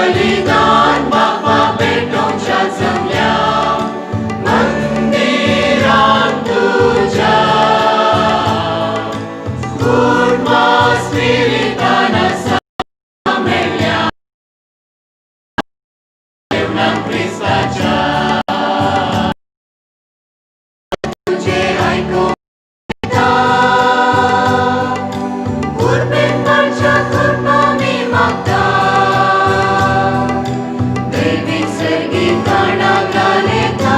बलिदान बापा भेटोवच्या जमल्या मंदिरान तुज्या कुटुंबा स्पिरितान मेळ्ळ्या देवनाम क्रिस्ताच्या तुझे आयकूंक येता. उर्बेन वाडच्या कृपा आमी मागता. दैवीक सर्गीपणाक घालयता.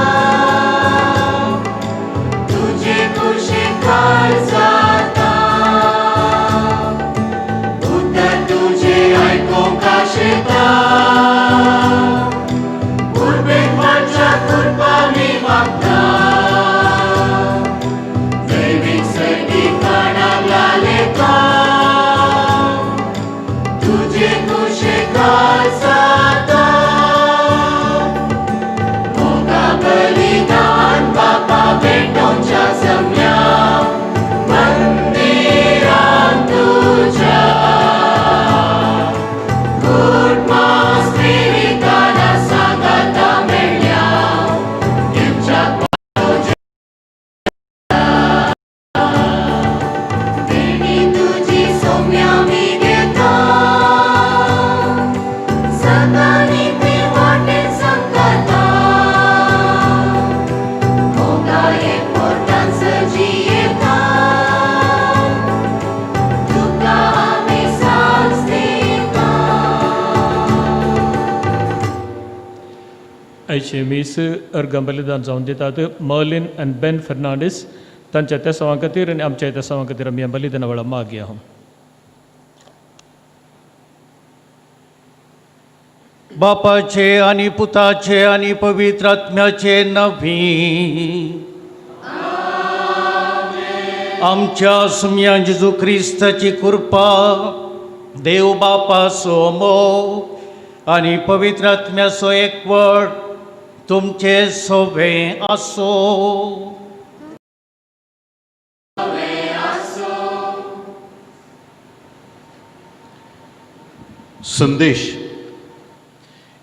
तुजे कुशेखाल जाता. उतर तुजें आयकूंक आशेता. उर्बेन वाडच्या कृपा आमी मागता. दैवीक सर्गीपणाक घालयता. तुजे कुशेखाल जाता. मोगा बलिदान बापा भेटोवच्या जमल्या मंदिरान तुज्या कुटुंबा स्पिरितान सांगाता मेळ्ळ्या दिवच्याक तुज्या देणी तुजी सोम्या आमी घेता. सदांनी ती वाटेन संगता. मोगा एकवटान जियेता. तुका आमी साक्ष दिता. आयचे मीस अर्गां बलिदान जावन दितात मर्लिन आनी बेन फर्नांडीस तांच्या तेसांवां खातीर आनी आमच्या तेसांवां खातीर आमी ह्या बलिदाना वेळार मागया. बापाचे आनी पुताचे आनी पवित्र आत्म्याचे नवी आमच्या सुम्या जेजू क्रिस्ताची कृपा, देव बापाचो मोग आनी पवित्र आत्म्याचो एकवट तुमचे सोबे आसो. संदेश.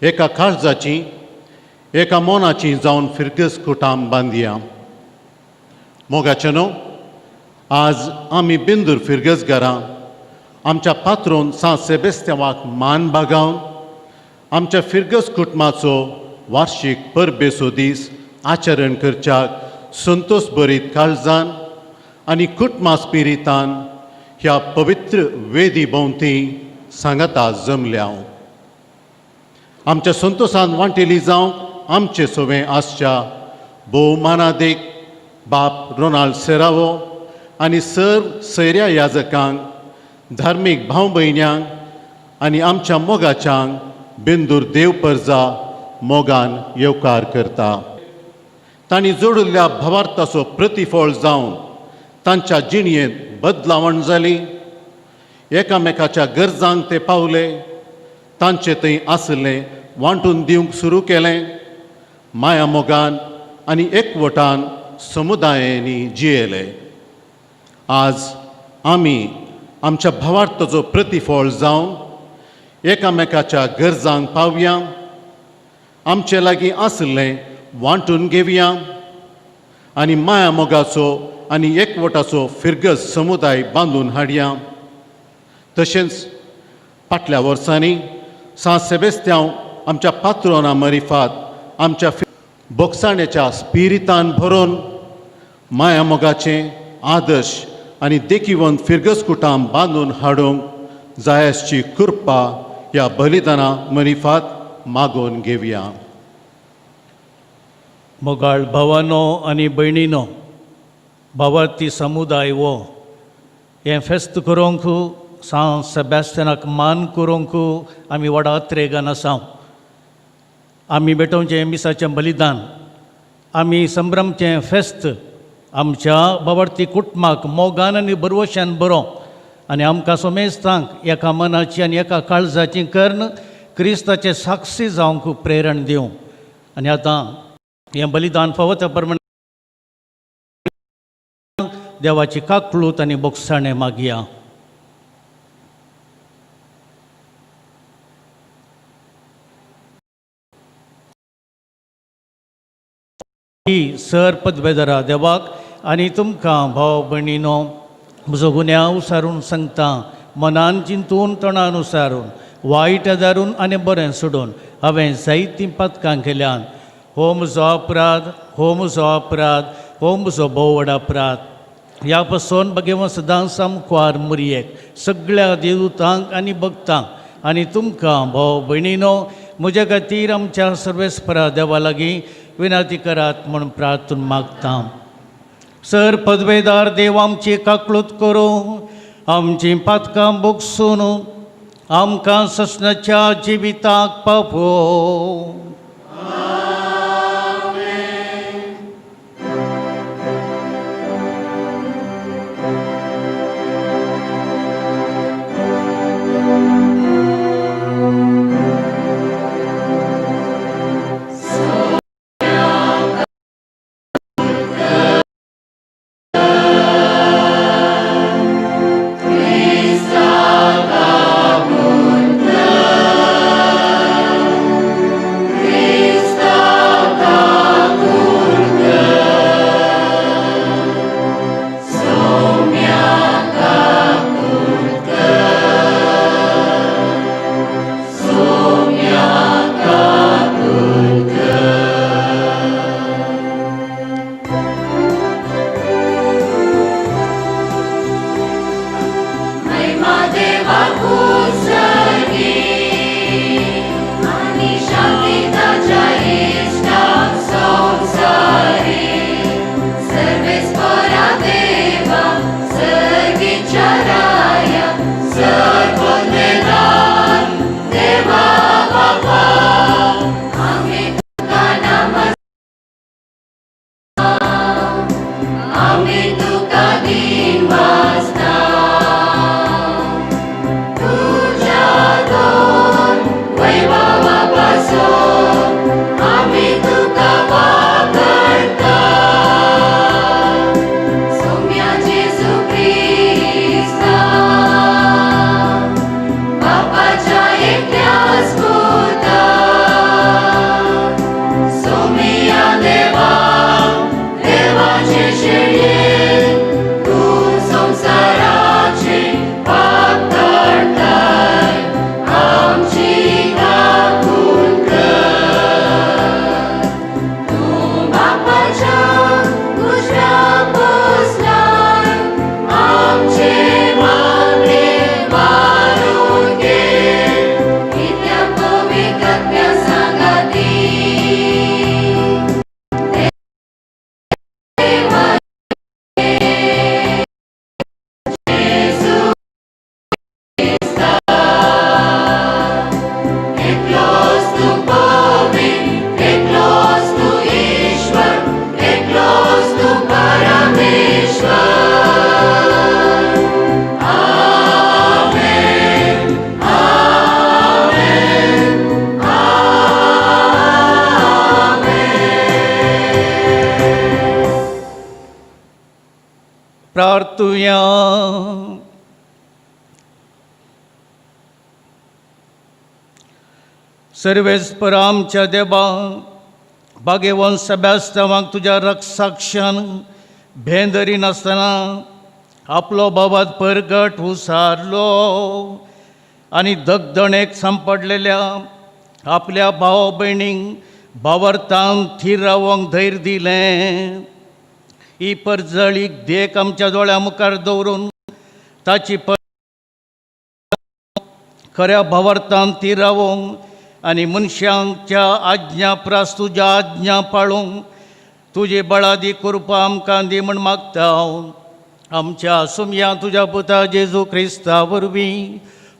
एका काळजाची, एका मनाची जावन फिरगस कुटाम बांदया. मोगाचे न्हू, आज आमी बिंदूर फिरगस घरां आमच्या पात्रोन सांत सेबेस्त्यांवाक मान बागावन आमच्या फिरगस कुटुंबाचो वार्शीक परबेचो दीस आचरण करच्याक संतोश भरीत काळजान आनी कुटुंबा स्पिरितान ह्या पवित्र वेदी भोंवती सांगाता जमल्या. आमच्या संतोशान वांटेली जावंक आमचे सोवें आसच्या भोवमानादीक बाप रोनाल्ड सेरावो आनी सर्व सैऱ्या याजकांक, धार्मीक भाव भयण्यांक आनी आमच्या मोगाच्यांक बेंदूर देव परजा मोगान येवकार करता. तांणी जोडिल्ल्या भावार्थाचो प्रतिफळ जावन तांच्या जिणयेंत बदलावण जाली. एकामेकाच्या गरजांक ते पावले. तांचे थंय आसलें वांटून दिवंक सुरू केलें. माया मोगान आनी एकवटान समुदायांनी जियेले. आज आमी आमच्या भावार्थाचो प्रतिफळ जावन एकामेकाच्या गरजांक पावया, आमचे लागीं आसलें वांटून घेवया आनी माया मोगाचो आनी एकवटाचो फिरगज समुदाय बांदून हाडया. तशेंच फाटल्या वर्सांनी सांत सेबेस्त्यांव आमच्या पात्रोना मरिफात आमच्या बोगसाण्याच्या स्पिरितान भरून माया मोगाचें आदर्श आनी देखीवंत फिरगज कुटाम बांदून हाडूंक जायसची कृपा ह्या बलिदाना मरिफात मागोवन घेवया. मोगाळ भावानो आनी भयणीनो, भावार्थी समुदाय वो हें फेस्त करूंक, सांत सेबॅस्टियनाक मान करूंक आमी व्हडा अत्रेगान आसा. आमी भेटोवचें मिसाचें बलिदान, आमी संभ्रमचें फेस्त आमच्या भावार्थी कुटुंबाक मोगान आनी बरवशान बरो आनी आमकां सोमेस्तांक एका मनाची आनी एका काळजाची कर्ण क्रिस्ताचे साक्षी जावंक प्रेरण दिवं. आनी आतां हें बलिदान फावो त्या प्रमाणे देवाची काकळूत आनी बोगसाणें मागया. सर पदवेदारा देवाक आनी तुमकां भाव भयणीनो म्हजो गुन्यांव सारून सांगता मनान चिंतून तोंडान उसारून वायट आदारून आनी बरें सोडून हांवें जायतीं पातकां केल्यान. हो म्हजो अपराध, हो म्हजो अपराध, हो म्हजो भोव व्हड अपराध. ह्या पासून भगेवन सदां सामकार मुरयेक सगळ्या देवतांक आनी भक्तांक आनी तुमकां भाव भयणीनो म्हज्या खातीर आमच्या सर्वेस्परा देवा लागीं विनंती करात म्हूण प्रार्थना मागता. सर पदवेदार देव आमची काकळूत करूं, आमची पातकां भोगसून आमकां ससनाच्या जिविताक पावो. महिमा देवाकूच सर्गी आनी शांती ताच्या इश्टाक संवसारी. सर्वेस्परा देवा सर्गीच्या राया सर्वोन्मेदार देवा बापा आमी तुका नमस्कार आमी तुका दिनवासता. तुज्या दोन वैभवा पासून आमी तुका वागडता. सोम्या जेजू क्रिस्ता बापाच्या एकल्याच पुता सोम्या देवा देवाचे शेळये तूं संवसाराचे पाप काडताय आमची काकूळ कर. तूं बापाच्या उजव्या बसलाय आमचे मागणे मारून घे कित्या पवित्र आत्म्या सांगाती. देवा जेजू क्रिस्ता एकलोच तूं पवित्र, एकलोच तूं ईश्वर, एकलोच तूं परमेश्वर. आमेन, आमेन, आमेन. प्रार्थुया. सर्वेस्पर आमच्या देवा, भाग्यवंत सेबास्त्यांवाक तुज्या रक्षाक्षान भेंदरी नासतना आपलो बाबात परगट उसारलो आनी दगदणेक सांपडलेल्या आपल्या भाव भयणींक भावार्थान थीर रावंक धैर्य दिलें. ही परजळीक देख आमच्या दोळ्या मुखार दवरून ताची खऱ्या भावार्थान ती रावोंक आनी मनशांच्या आज्ञा प्रास तुज्या आज्ञा पाळूंक तुजी बळादी कृपा आमकां दी म्हण मागता हांव आमच्या सुमया तुज्या पुता जेजू क्रिस्ता वरवीं.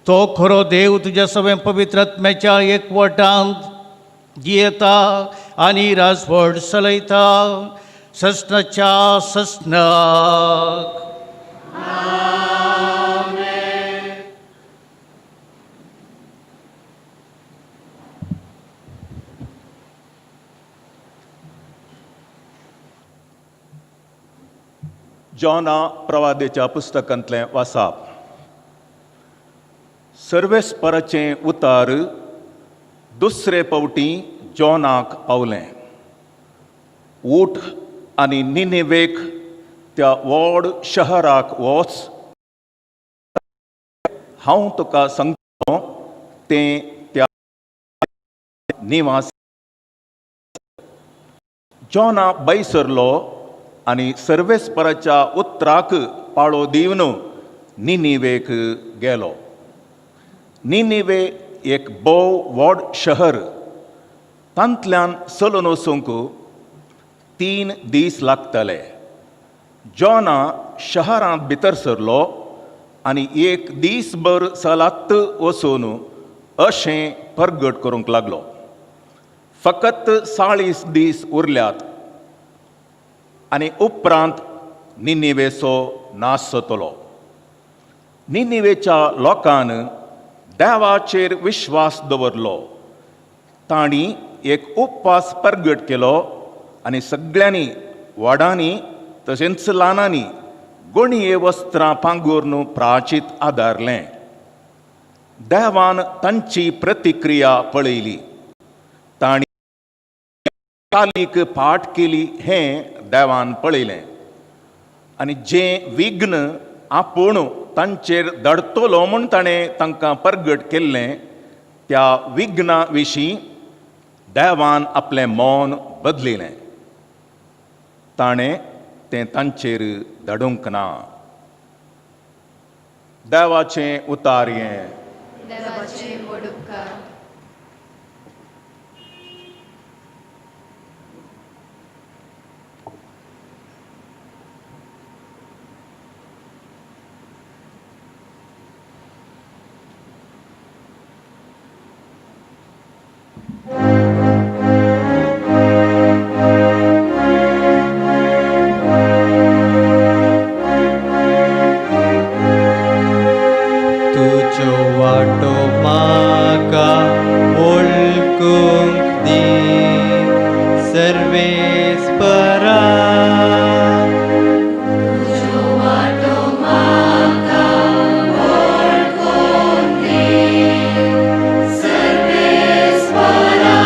तो खरो देव तुज्या सगळ्या पवित्र आत्म्याच्या एकवटांत जियेता आनी राजवट चलयता ससनाच्या ससनाक. जॉना प्रवादेच्या पुस्तकांतलें वासाप. सर्वेस्पराचें उतार दुसरे पावटी जॉनाक पावलें. उठ आनी निनेवेक त्या व्हड शहराक वच, हांव तुका सांगतलो तें त्या निवास. जॉना बैसरलो आनी सर्वेस्पराच्या उतराक पाळो दिवन निनिवेक गेलो. निनिवे एक भोव व्हड शहर. तांतल्यान चलून वचूंक 3 दीस लागतले. जॉना शहरांत भितर सरलो आनी एक दीसभर चलात वचून अशें परगट करूंक लागलो, फकत 40 दीस उरल्यात आनी उपरांत निनिवेचो नाश जातलो. निनिवेच्या लोकान देवाचेर विश्वास दवरलो. तांणी एक उपवास परगट केलो आनी सगळ्यांनी, व्हडांनी तशेंच ल्हानांनी, गोणये वस्त्रां पांगुरून प्राचीत आदारलें. देवान तांची प्रतिक्रिया पळयली. तांणी कालीक पाठ केली हें देवान पळयलें आनी जें विघ्न आपूण तांचेर धाडटलो म्हूण ताणें तांकां परगट केल्लें, त्या विघ्ना विशीं देवान आपलें मौन बदलिलें. ताणें तें तांचेर धाडूंक ना. देवाचें उतार हें. देवाचे व्हड उपकार. तुज्यो वाटो म्हाका वळखूंक दी सर्वेस्परा. तुज्यो वाटो म्हाका वळखूंक दी सर्वेस्परा.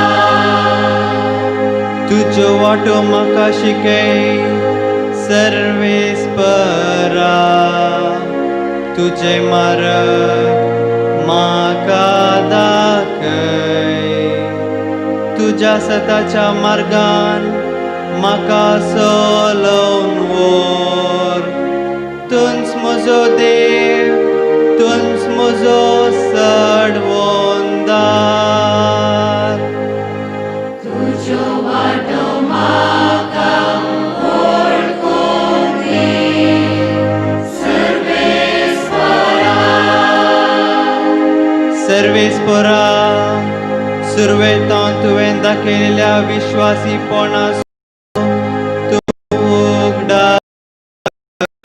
तुज्यो वाटो म्हाका शिकय सर्वेस्परा. तुजें मार्ग म्हाका दाखय. तुज्या सताच्या मार्गान म्हाका चलोवन व्हर. तूंच म्हजो देव, तूंच म्हजो सडवंदार. तुज्यो वाटो म्हाका वळखूंक दी सर्वेस्परा. सर्वेस्परा, सुरवेतान तुवें दाखयलेल्या विश्वासीपणाचो तूं उगडास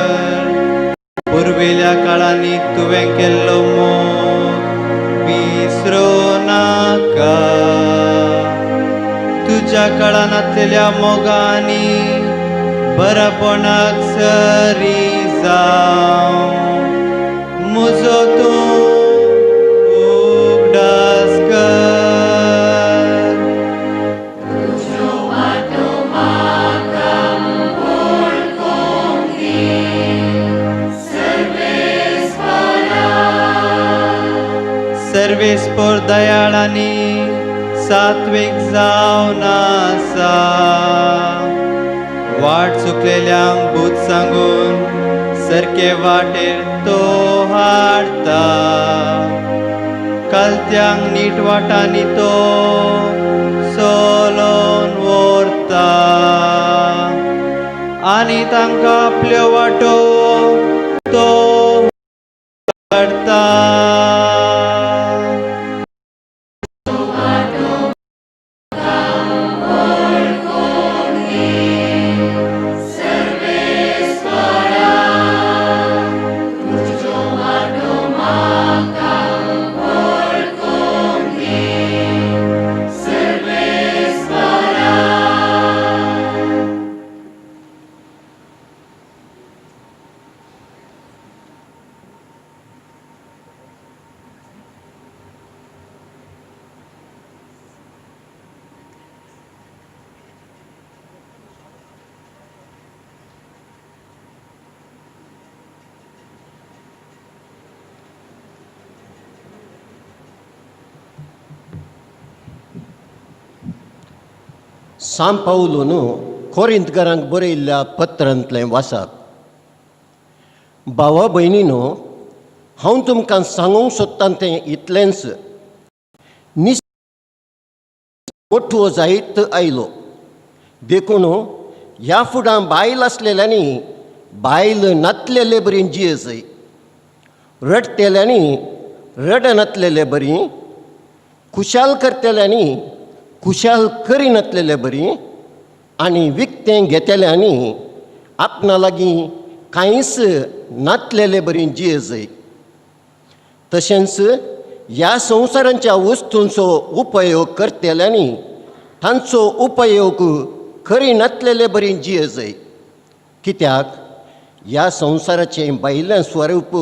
कर. पुर्विल्ल्या काळांनी तुवें केल्लो मोग विसरूं नाका. तुज्या काळांतल्या मोगांनी बरेपणाक सरी जावं म्हजो तूं उगडास कर. तुज्यो वाटो म्हाका वळखूंक दी सर्वेस्परा. सर्वेस्पर दयाळ आनी सात्वीक जावन आसा. वाट चुकलेल्यांक बूद सांगून सारके वाटेर तो हाडता. कालत्यांक नीट वाटांनी तो चलोवन व्हरता आनी तांकां आपल्यो वाटो तो हाडता. वाटो म्हाका वळखूंक दी सर्वेस्परा. तुज्यो वाटो म्हाका वळखूंक दी सर्वेस्परा. सांत पावलून कोरिंतकारांक बरयल्ल्या पत्रांतलें वासाप. भावा भयणीनो, हांव तुमकां सांगूंक सोदतां तें इतलेंच. निस ओठवो जायत आयलो, देखून ह्या फुडां बायल आसलेल्यांनी बायल नातलेले बरी जियेजय, रडटेल्यांनी रडनातलेले बरी, खुशाल करतल्यांनी खुशाल करिनातलेले बरी, आनी विकतें घेतल्यांनी आपणा लागीं कांयच नातलेले बरी जियेजय. तशेंच ह्या संवसारांच्या वस्तूंचो उपयोग करतल्यांनी तांचो उपयोग करिनातलेले बरी जियेजय, कित्याक ह्या संवसाराचें भायलें स्वरूप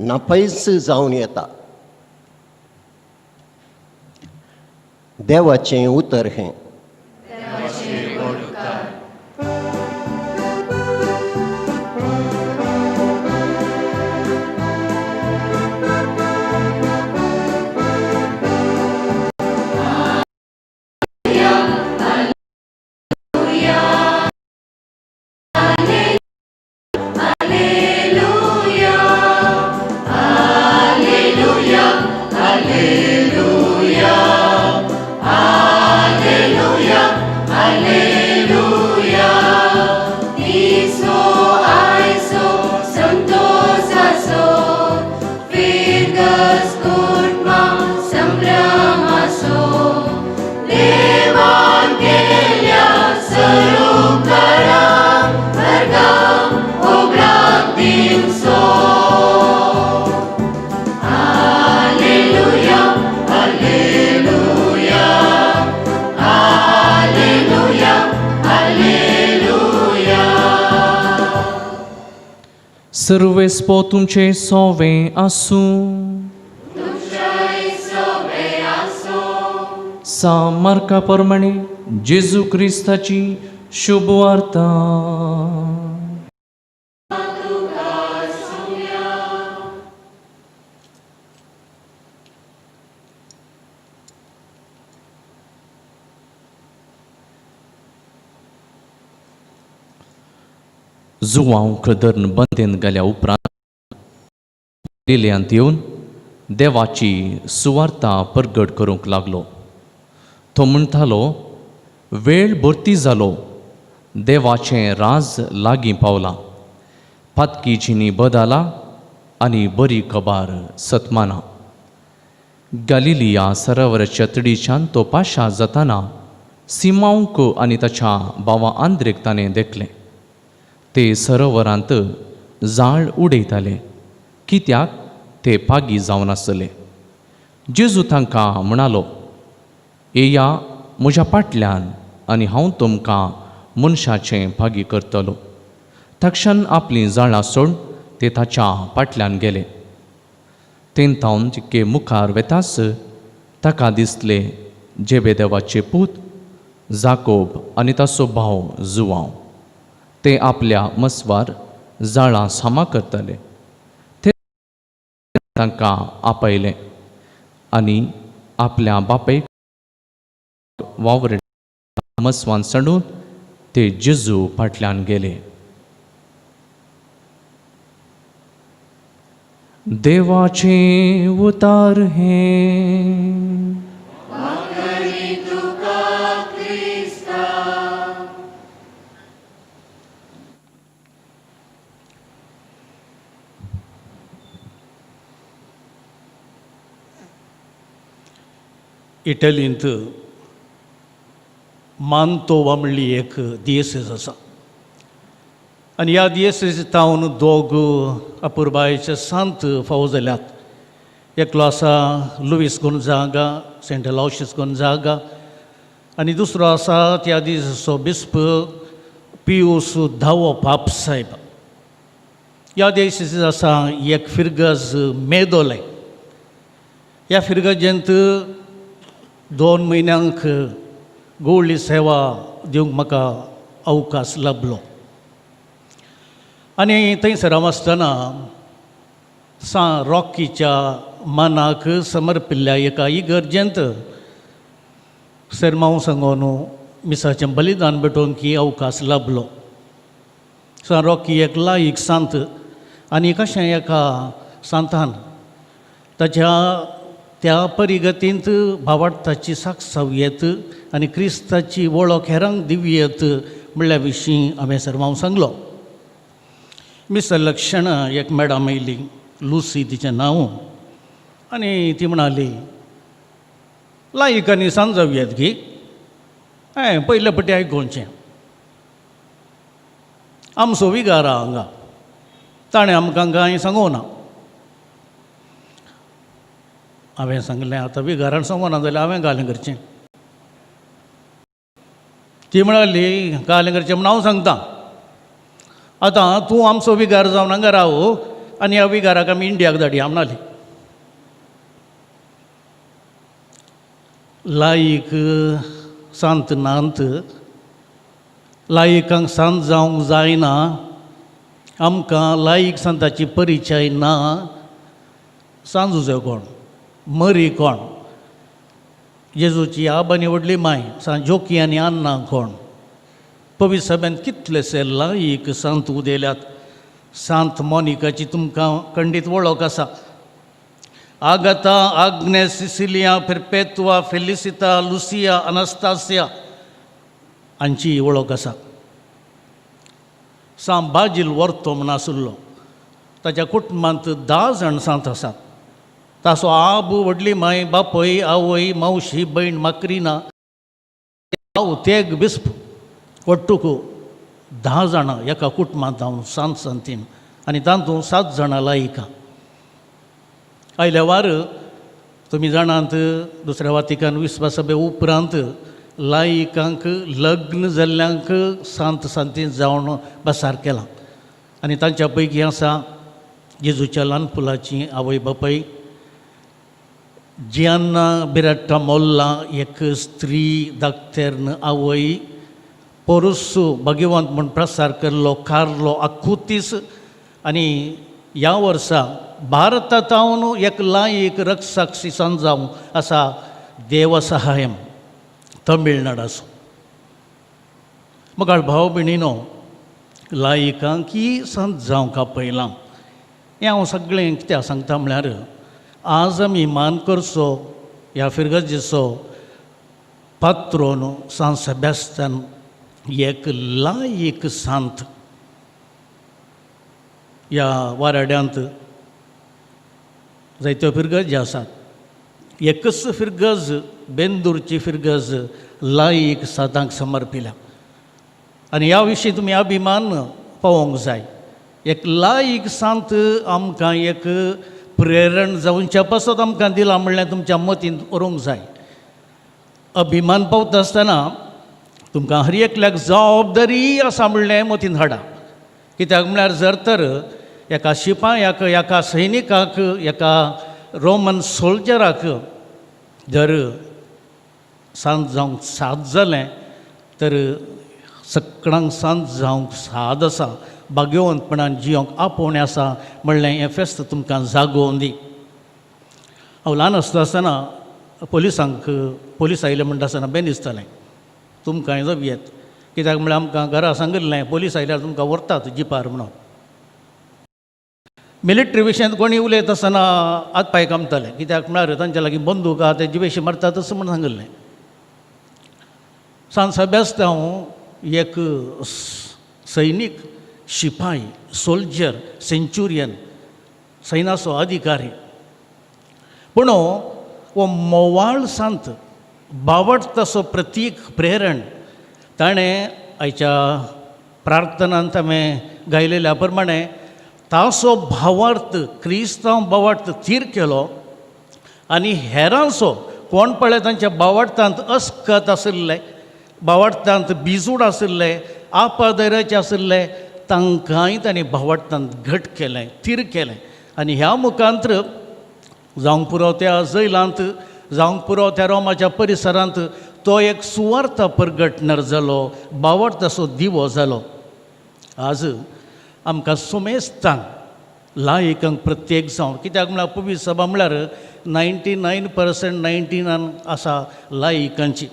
नापयस जावन येता. देवाचें उतर हें. दिसो आयसो संतोषासो फिर्गज कुटुंबा संभ्रमासो देवान केल्या सरुकारां वर्गां होगडाक दिवसो. Alleluia, alleluia, alleluia, alleluia. सर्वेस्पो तुमचे सोवे आसूं. तुमच्याय सोबे आसो. सा मार्का प्रमाणे जेजू क्रिस्ताची शुभ वार्ता. जुवांव खदर्न बंदेन गेल्या उपरांत लिलयांत येवन देवाची सुवार्ता परगट करूंक लागलो. तो म्हणटालो, वेळ भरती जालो, देवाचें राज लागीं पावलां. पातकी जिणी बदला आनी बरी खबर सतमाना. गालिलिया सरोवराच्या तडीच्यान तो पाशा जाताना सिमांवक आनी ताच्या भावा आंद्रेक ताणें देखलें. ते सरोवरांत जाळ उडयताले, कित्याक ते पागी जावन आसले. जेजू तांकां म्हणालो, येया म्हज्या फाटल्यान आनी हांव तुमकां मनशाचें पागी करतलो. तक्षण आपलीं जाळां सोडून ते ताच्या फाटल्यान गेले. तेंतावन चिक्के मुखार वेतास ताका दिसले जेबेदेवाचे पूत जाकोब आनी ताचो भाव जुवांव. ते आपल्या मसवार जाळां सामा करताले. ते तांकां आपयलें आनी आपल्या बापायक वावर मसवान सांडून ते जेजू फाटल्यान गेले. देवाचें उतार हें. इटलींत मांतोवा म्हणली एक दियेसेस आसा आनी ह्या दियेसेस तावन दोग अपुरबायेचे सांत फावो जाल्यात. एकलो आसा लुवीस गोंजागा, सेंट अलावशियस गोंजागा, आनी दुसरो आसा त्या दिसाचो बिस्प पियूस धावो पाप साहेब. ह्या दियेसेस आसा एक फिरगज मेदोलें. ह्या फिरगजेंत 2 म्हयन्यांक गोवळी सेवा दिवंक म्हाका अवकाश लाबलो आनी थंयसर हांव आसतना सां रॉकीच्या मनाक समर्पिल्ल्या एका इगर्जेंत सेरमांव सांगून मिसाचें बलिदान भेटोवंक ही अवकाश लाभलो. सान रॉकी एक लायक सांत आनी कशें एका सांतान ताच्या त्या परिगतींत भावार्थाची साक्षाव येत आनी क्रिस्ताची वळख हेरांक दिवयेत म्हणल्या विशीं हांवें सर्वांक सांगलो. मिस लक्षणां एक मॅडम येयली, लुसी तिचें नांव, आनी ती म्हणाली लायक आनी सांज जावयात गी हांवें पयले पटी आयकोवचें. आमचो विगार आहा हांगा, ताणें आमकां कांय सांगूना. हांवें सांगलें आतां विगारान सांगूना जाल्यार हांवें गालें करचें. ती म्हणाली गालें करचें म्हूण हांव सांगता, आतां तूं आमचो विगार जावन हांगा राव आनी ह्या विगाराक आमी इंडियाक धाडया म्हणाली. लायक सांत नांत, लायकांक सांत जावंक जायना, आमकां लायक सांताची परिचय ना. सांजुजो कोण, मरी कोण, जेजूची आब आनी व्हडली माय सांत जोकी आनी अन्ना कोण, पवित्र सभेंत कितलेशे लायक सांत उदेल्यात. सांत मोनिकाची तुमकां खंडीत वळख आसा. Agatha, Agnes, Cecilia, Perpetua, Felicita, Lucia, Anastasia हांची वळख आसा. सांत बाजील वर्तो म्हूण आशिल्लो, ताच्या कुटुंबांत 10 जाण सांत आसात. ताचो आब, व्हडली माय, बापय, आवय, मावशी, भयण माक्रिना, भाव तेग बिस्प, वट्टूक 10 जाणां एका कुटुंबांत हांव सांत सांतीन आनी तातूंत 7 जाणां लायिका. आयल्या वार तुमी जाणात दुसऱ्या वातिकान विस्वास सभे उपरांत लायिकांक लग्न जाल्ल्यांक सांत सांतीन जावन बसार केलां आनी तांच्या पैकी आसा जेजूच्या ल्हान फुलाची आवय बापाय, जियान्ना बिराट्टा मोल्ला एक स्त्री दाक्तेर्न आवय, पोरुसू भाग्यवंत म्हूण प्रसार केल्लो कार्लो आकुतीस आनी ह्या वर्सा भारतांत एक लायक रक्षाक्षी सांजांव आसा देवसहायम तमिळनाडाचो. मगाळ भाव भयणीनो, लायकांक ही सांत जावंक आपयलां. हें हांव सगळें कित्याक सांगता म्हळ्यार आज आमी मान करचो ह्या फिरगर्जेचो पात्रोन सांत सेबेस्तान एक लायक सांत. ह्या वाराड्यांत जायत्यो फिरगर्जी आसात, एकच फिरगर्ज बेंदूरची फिरगर्ज लायक सातांक समर्पिल्या आनी ह्या विशीं तुमी अभिमान पावोवंक जाय. एक लायक सांत आमकां एक प्रेरण जावच्या पासत आमकां दिलां म्हणल्यार तुमच्या मतींत उरूंक जाय. अभिमान पावता आसतना तुमकां हर एकल्याक जबाबदारी आसा म्हणलें मतींत हाडा. कित्याक म्हळ्यार जर तर एका शिपायाक, एका सैनिकाक, एका रोमन सोल्जराक जर सांत जावंक साद जालें तर सगळ्यांक सांत जावंक साद आसा, भाग्यवंतपणान जियोंक आपोवणें आसा म्हणलें हें फेस्त तुमकां जागोवन दी. हांव ल्हान आसता आसतना पोलिसांक पोलीस आयले म्हणटा आसतना बेन दिसतालें, तुमकां जावं येत, कित्याक म्हळ्यार आमकां घरा सांगिल्लें पोलीस आयल्यार तुमकां व्हरतात जिपार म्हणून. मिलिटरी विशयांत कोणी उलयता आसतना हात पांय कामताले, कित्याक म्हळ्यार तांच्या लागीं बंदूक आहा ते जिवेशी मारतात अशें म्हूण सांगिल्लें. सांत सेबेस्तांव एक सैनीक, शिपाय, सोल्जर, सेंच्युरियन, सैनाचो अधिकारी, पूण हो मोवाळ सांत बावडताचो प्रतीक प्रेरण ताणें आयच्या प्रार्थनांत हांवें गायलेल्या प्रमाणे ताचो भावार्थ, क्रिस्तांव भावार्थ थीर केलो आनी हेरांचो कोण पळय तांच्या भावार्थांत अस्कत आशिल्ले, भावार्थांत बिजूड आशिल्ले, आपादराचे आशिल्ले, तांकांय तांणी भावार्थांत घट केलें, थीर केलें. आनी ह्या मुखांत्र जावंक पुरो त्या जैलांत, जावंक पुरो त्या रोमाच्या परिसरांत तो एक सुवार्थ परगटणार जालो, भावार्थाचो दिवो जालो. आज आमकां सुमेस्तांक लायकांक प्रत्येक जावन, कित्याक म्हळ्यार पवित्र सभा म्हळ्यार 99% 99 आसा लायकांची.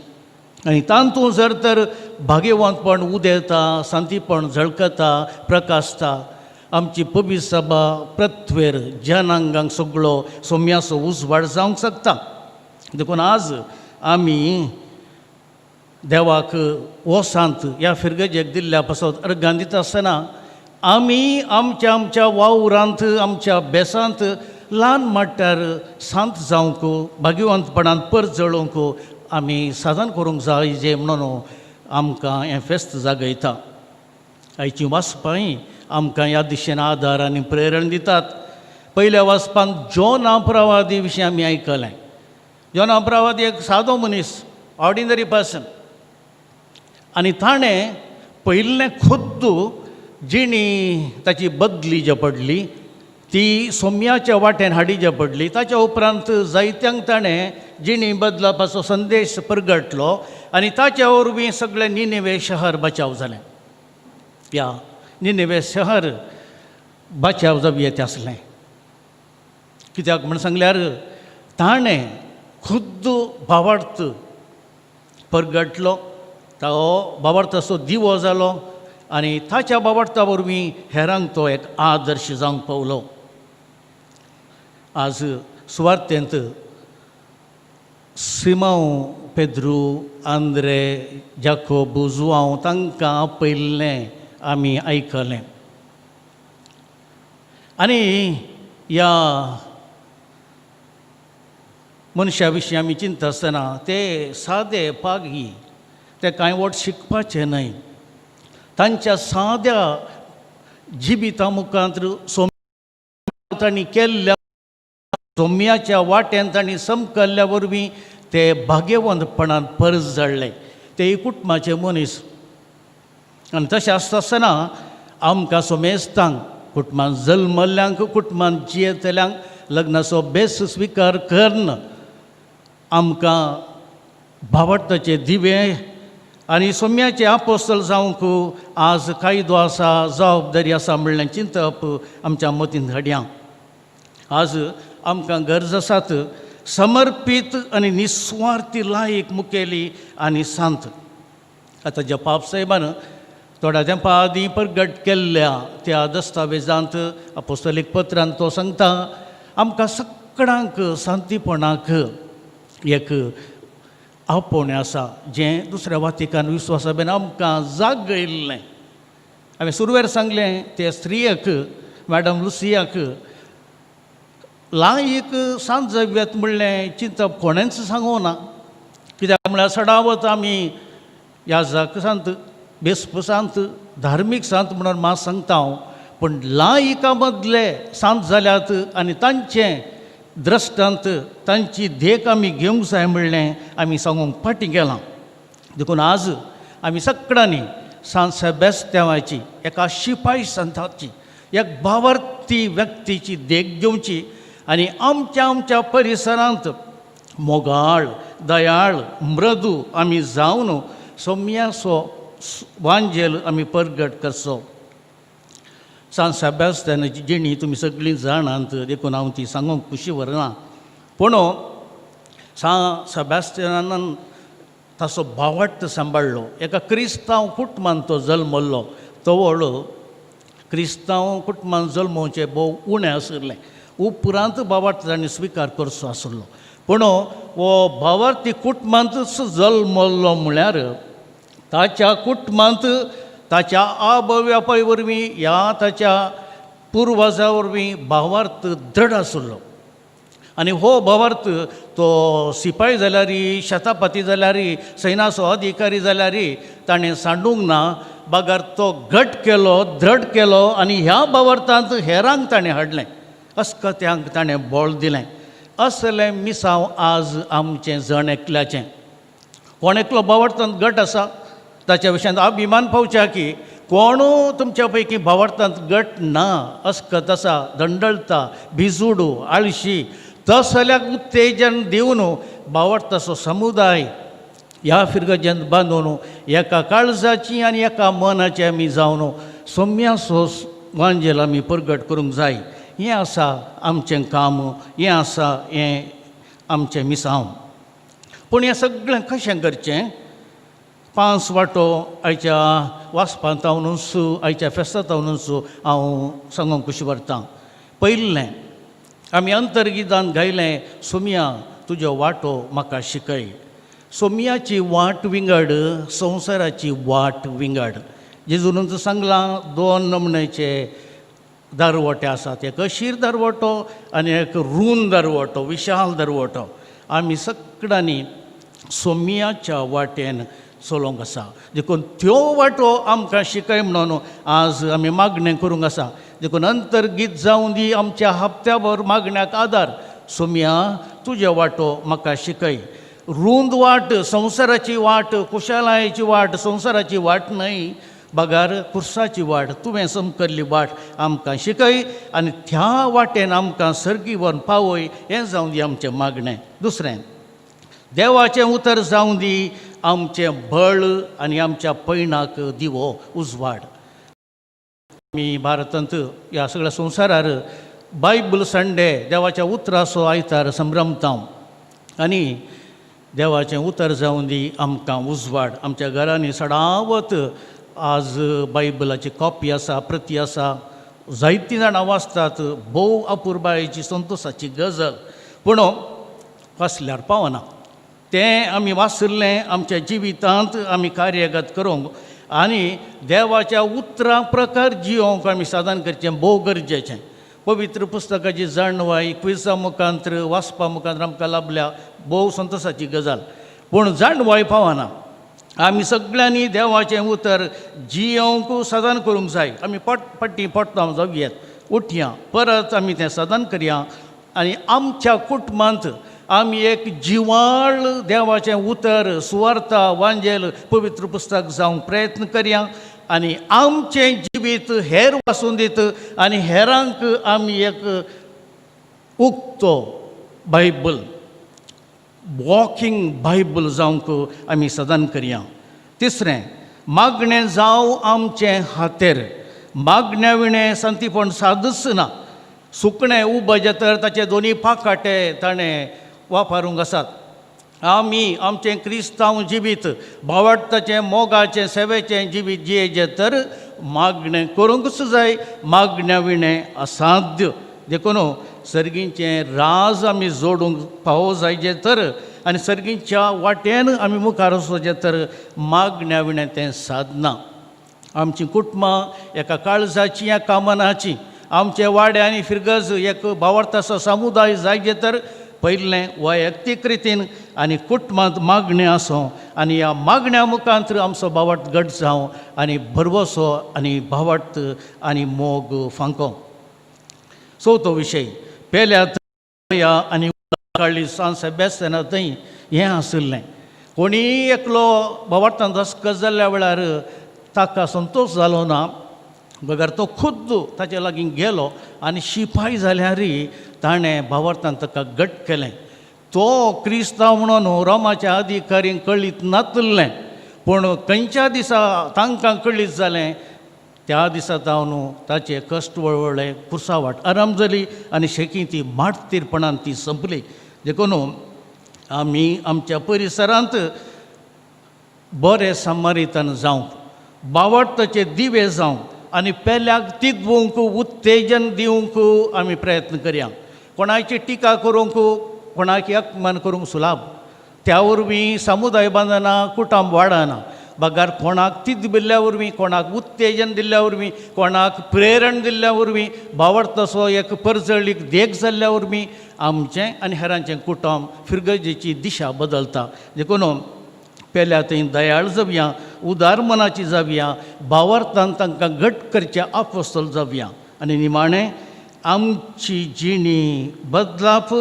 आनी तातूंत जर तर भाग्यवंतपण उदेता, शांतीपण झळकता, प्रकाशता, आमची पवित्र सभा पृथ्वेर जनांगांक सगळो सोम्याचो उजवाड जावंक शकता. देखून आज आमी देवाक हो सांत ह्या फिरगजेक दिल्ल्या पासत अर्गां दिता आसतना आमी आमच्या आमच्या वावरांत, आमच्या बेसांत ल्हान माट्यार सांत जावंक, भाग्यवंतपणान परजळोवंक आमी साधन करूंक जाय जें म्हणून आमकां हें फेस्त जागयता. आयची वाचपांय आमकां ह्या दिशेन आदार आनी प्रेरण दितात. पयल्या वाचपांत जॉन आप्रवादी विशीं आमी आयकलें. जॉन आप्रवादी एक सादो मनीस, ऑर्डिनरी पर्सन, आनी ताणें पयिल्लें खुद्द जिणी ताची बदली जे पडली ती सोम्याच्या वाटेन हाडी पडली. ताच्या उपरांत जायत्यांक ताणें जिणी बदलपाचो संदेश परगटलो आनी ताच्या वरवीं सगळें निनेवे शहर बचाव जालें. ह्या निनेवे शहर बचाव जावं आसलें कित्याक म्हण सांगल्यार ताणें खुद्द भावार्थ परगटलो, तो भावार्थाचो दिवो जालो आनी ताच्या भावार्था वरवीं हेरांक तो एक आदर्श जावंक पावलो. आज सुवार्थेंत सिमांव, पेद्रू, आंद्रे, जाकोब, जुआंव तांकां आपयल्लें आमी आयकलें आनी ह्या मनशा विशीं आमी चिंतता आसतना ते सादे पागी, ते कांय वट शिकपाचे न्हय. तांच्या साद्या जिविता मुखांत तांणी केल्ल्या सोम्याच्या वाट्यान तांणी समकल्ल्या वरवीं ते भाग्यवंतपणान परजळ्ळे. ते कुटुंबाचे मनीस आनी तशें आसता आसतना आमकां सोमेस्तांक, कुटुंबान जल्मल्ल्यांक, कुटुंबान जियेतल्यांक लग्नाचो बेस स्विकार करून आमकां भावार्थाचे दिवे आनी सोम्याचे आपोस्तल जावंक आज कायदो आसा, जबाबदारी आसा म्हणलें चिंतप आमच्या मतींत हाडया. आज आमकां गरज आसात समर्पीत आनी निस्वार्थी लायक मुखेली आनी सांत. आतां ज्या पाप साहेबान थोड्या तेंपा आदीं परगट केल्ल्या त्या दस्तावेजांत आपोस्तलीक पत्रांत तो सांगता आमकां सगळ्यांक शांतीपणाक एक आपोवणें आसा जें दुसऱ्या वातिकान विस्वासा बेन आमकां जागयल्लें. हांवें सुरवेर सांगलें ते स्त्रियक, मॅडम लुसियाक लायक सांत जाव्यात म्हणलें चिंतप कोणेंच सांगूं ना. कित्याक म्हळ्यार सडावत आमी याजक सांत, बेस्प सांत, धार्मीक सांत म्हणून मात सांगता हांव, पूण लायका मदले सांत जाल्यात आनी तांचें द्रश्टांत तांची देख आमी घेवंक जाय म्हणलें आमी सांगूंक फाटीं गेलां. देखून आज आमी सगळ्यांनी सांत सेबेस्त्यांवाची, एका शिपाय संताची, एक भावार्थी व्यक्तीची देख घेवची आनी आमच्या आमच्या परिसरांत मोगाळ, दयाळ, मृदू आमी जावन सोम्याचो वांजेल आमी परगट करचो. सांत सेबेस्त्यानाची जिणी तुमी सगळीं जाणात, देखून हांव ती सांगूंक खुशी व्हरना. पूण सांत सेबेस्त्यानान ताचो भावार्थ सांबाळ्ळो. एका क्रिस्तांव कुटुंबान तो जल्मल्लो. तवळ क्रिस्तांव कुटुंबान जल्मोवचें भोव उणें आशिल्लें. उपरांत भावार्थ ताणें स्विकार करचो आशिल्लो. पूण हो भावार्थी कुटुंबांतच जल्मल्लो म्हळ्यार ताच्या कुटुंबांत ताच्या आबव्यापाय वरवीं ह्या ताच्या पुर्वजा वरवीं भावार्थ दृढ आशिल्लो. आनी हो भावार्थ तो सिपाही जाल्यार, शतापती जाल्यार, सैनाचो अधिकारी जाल्यार ताणें सांडूंक ना, बगर तो घट केलो, दृढ केलो आनी ह्या भावार्थांत हेरांक ताणें हाडलें, अस्कत्यांक ताणें बळ दिलें. असलें मिसांव आज आमचें जण एकल्याचें. कोण एकलो भावार्थांत घट आसा ताच्या विशयांत अभिमान पावच्या की कोणू तुमच्या पैकी भावार्थांत गट ना, अस्कत आसा, दंडळता, भिजुडू, आळशी, तसल्याक उत्तेजन दिवन भावार्थाचो समुदाय ह्या फिरगजेंत बांदून एका काळजाची आनी एका मनाची आमी जावन सोम्याचो वांजेल आमी परगट करूंक जाय. हें आसा आमचें काम, हें आसा हें आमचें मिसांव. पूण हें सगळें कशें करचें? पांच वांटो आयच्या वाचपांत हांव आयच्या फेस्तांत हांव हांव सांगूंक खुशी व्हरतां. पयलें आमी अंतर्गितान गायलें, सोमिया तुजो वांटो म्हाका शिकय. सोमियाची वाट विंगड, संवसाराची वाट विंगड. जेजून सांगलां दोन नमण्याचे दारवटे आसात, एक अशीर दरवटो आनी एक रूंद दरवटो, विशाल दरवटो. आमी सगळ्यांनी सोमियाच्या वाटेन चलोवंक आसा, देखून त्यो वाटो आमकां शिकय म्हणून आज आमी मागणें करूंक आसा. देखून अंतर्गीत जावं दी आमच्या हप्त्याभर मागण्याक आदार, सोमिया तुज्यो वाटो म्हाका शिकय. रूंद वाट संवसाराची वाट, खुशालायेची वाट, संवसाराची वाट न्हय बगार कुर्साची वाट, तुवें समकल्ली वाट आमकां शिकय आनी त्या वाटेन आमकां सर्गी व्हरून पावय, हें जावं दी आमचें मागणें. दुसरें, देवाचें उतर जावं दी आमचें बळ आनी आमच्या पयणाक दिवो उजवाड. आमी भारतांत ह्या सगळ्या संवसारार बायबल संडे देवाच्या उतराचो आयतार संभ्रमता आनी देवाचें उतर जावं दी आमकां उजवाड. आमच्या घरांनी सडावत आज बायबलाची कॉपी आसा, प्रती आसा, जायतीं जाणां वाचतात, भोव अपुरबायेची संतोसाची गजल, पूण वाचल्यार पावना. तें आमी वाचिल्लें आमच्या जिवितांत आमी कार्यगत करूंक आनी देवाच्या उतरां प्रकार जियोंक आमी साधन करचें भोव गरजेचें. पवित्र पुस्तकाची जाणवाय क्विजा मुखांत्र वाचपा मुखांत्र आमकां लाभल्या, भोव संतोसाची गजाल, पूण जाणवाय पावना. आमी सगळ्यांनी देवाचें उतर जियोंक साधन करूंक जाय. आमी पट पट्टी पडटा जावं उठया, परत आमी तें साधन करया आनी आमच्या कुटुंबांत आमी एक जिवाळ देवाचें उतर सुवार्ता वांजेल पवित्र पुस्तक जावंक प्रयत्न करया आनी आमचें जिवीत हेर वासून दीत आनी हेरांक आमी एक उक्तो बायबल, वॉकिंग बायबल जावंक आमी सदान करया. तिसरें, मागणें जावं आमचें हातेर. मागण्या विणें संतीपण सादच ना. सुकणें उबजें तर ताचे दोनी पाकाटे ताणें वापरूंक आसात. आमी आमचें क्रिस्तांव जिवीत भावार्थाचें मोगाचें सेवेचें जिवीत जियेचें तर मागणें करूंकच जाय, मागण्या विणें असाध्य. देखून सर्गीचें राज आमी जोडूंक पावो जायचें तर आनी सर्गीच्या वाटेन आमी मुखार वचचें तर मागण्या विणें तें सादना. आमचीं कुटुंबां एका काळजाचीं एका मनाचीं, आमचे वाडे आनी फिरगज एक भावार्थाचो समुदाय जायचें तर पयलें वैयक्तीक रितीन आनी कुटुंबांत मागणें आसूं आनी ह्या मागण्या मुखांत आमचो भावार्थ घट जावं आनी भरवसो आनी भावार्थ आनी मोग फांको. चवथो विशय, पेल्या आनी काडली सान सेबेस्ताना थंय हें आशिल्लें. कोणीय एकलो भावार्थान दस्कत जाल्ल्या वेळार ताका संतोश जालो ना, बगर तो खुद्द ताचे लागीं गेलो आनी शिपाय जाल्यारय ताणें भावार्थान ताका घट केलें. तो क्रिस्तांव म्हणून रोमाच्या अधिकारींक कळीत नातिल्लें, पूण खंयच्या दिसा तांकां कळीत जालें त्या दिसा जावन ताचे कश्ट वळवळ्ळे, पुरसा वाट आराम जाली आनी शेकी ती माटतीरपणान ती संपली. देखून आमी आमच्या परिसरांत बरे समारितान जावंक, बावडताचे दिवे जावंक आनी पेल्याक तिगोवंक उत्तेजन दिवंक आमी प्रयत्न करया. कोणाची टिका करूंक, कोणाची अपमान करूंक सुलाभ, त्या वरवीं समुदाय बांदना, कुटुंब वाडना. बगार कोणाक तीत दिल्ल्या वरवीं, कोणाक उत्तेजन दिल्ल्या वरवीं, कोणाक प्रेरण दिल्ल्या वरवीं, बावडतसो एक परजळीक देख जाल्ल्या वरवीं आमचें आनी हेरांचें कुटुंब फिरगजेची दिशा बदलता. देखून पेल्या थंय दयाळ जावया, उदार मनाची जावया, भावार्थान तांकां घट करच्या आपवसल जावया आनी निमाणें आमची जिणी बदलाप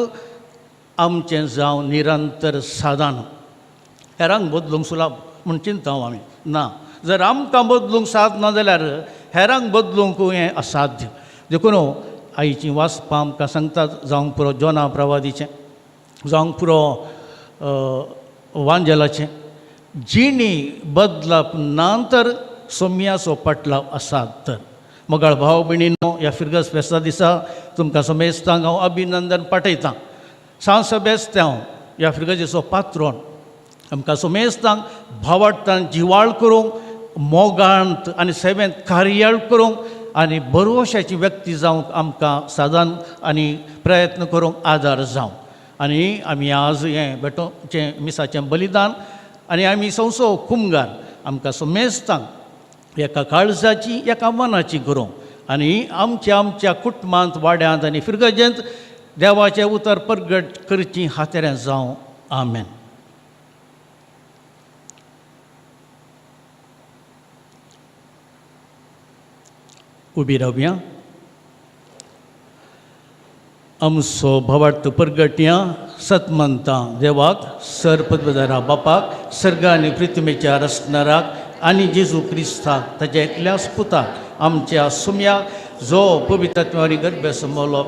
आमचें जावं निरंतर सादान. हेरांक बदलूंक सुलाभ म्हूण चिंता आमी ना, जर आमकां बदलूंक साद ना जाल्यार हेरांक बदलूंक हें असाध्य. देखून आईचीं वाचपां आमकां सांगतात, जावंक पुरो जोना प्रवादीचें, जावंक पुरो वांजेलाचें, जिणी बदलप ना तर सोम्याचो पटलाव आसात. तर मोगाळ भाव भयणीनो, ह्या फिरगज फेस्ता दिसा तुमकां समेस्तांक हांव अभिनंदन पाठयतां. सांव सेबेस्त्यांव ह्या फिरगजेचो पात्रोन आमकां सुमेस्तांक भावार्थान जिवाळ करूंक, मोगांत आनी सेवेंत कार्याळ करूंक आनी बरोवशाची व्यक्ती जावंक आमकां सादान आनी प्रयत्न करूंक आदार जावं. आनी आमी आज हें भेटोचें मिसाचें बलिदान आनी आमी संवसो कुमगार आमकां सुमेस्तांक एका काळजाची एका मनाची करूंक आनी आमच्या आमच्या कुटुंबांत, वाड्यांत आनी फिरगजेंत देवाचें उतर परगट करची हातेऱ्यां जावं. आमेन. उबी रावया. आमचो भवार्थ परगटया सतमंता देवाक, सर पदवदारा बापाक, सर्ग आनी पृथ्वीच्या रचणाराक आनी जेजू क्रिस्ताक ताच्या एकल्याच पुताक आमच्या सुम्याक, जो पवित्र गर्भे समलो,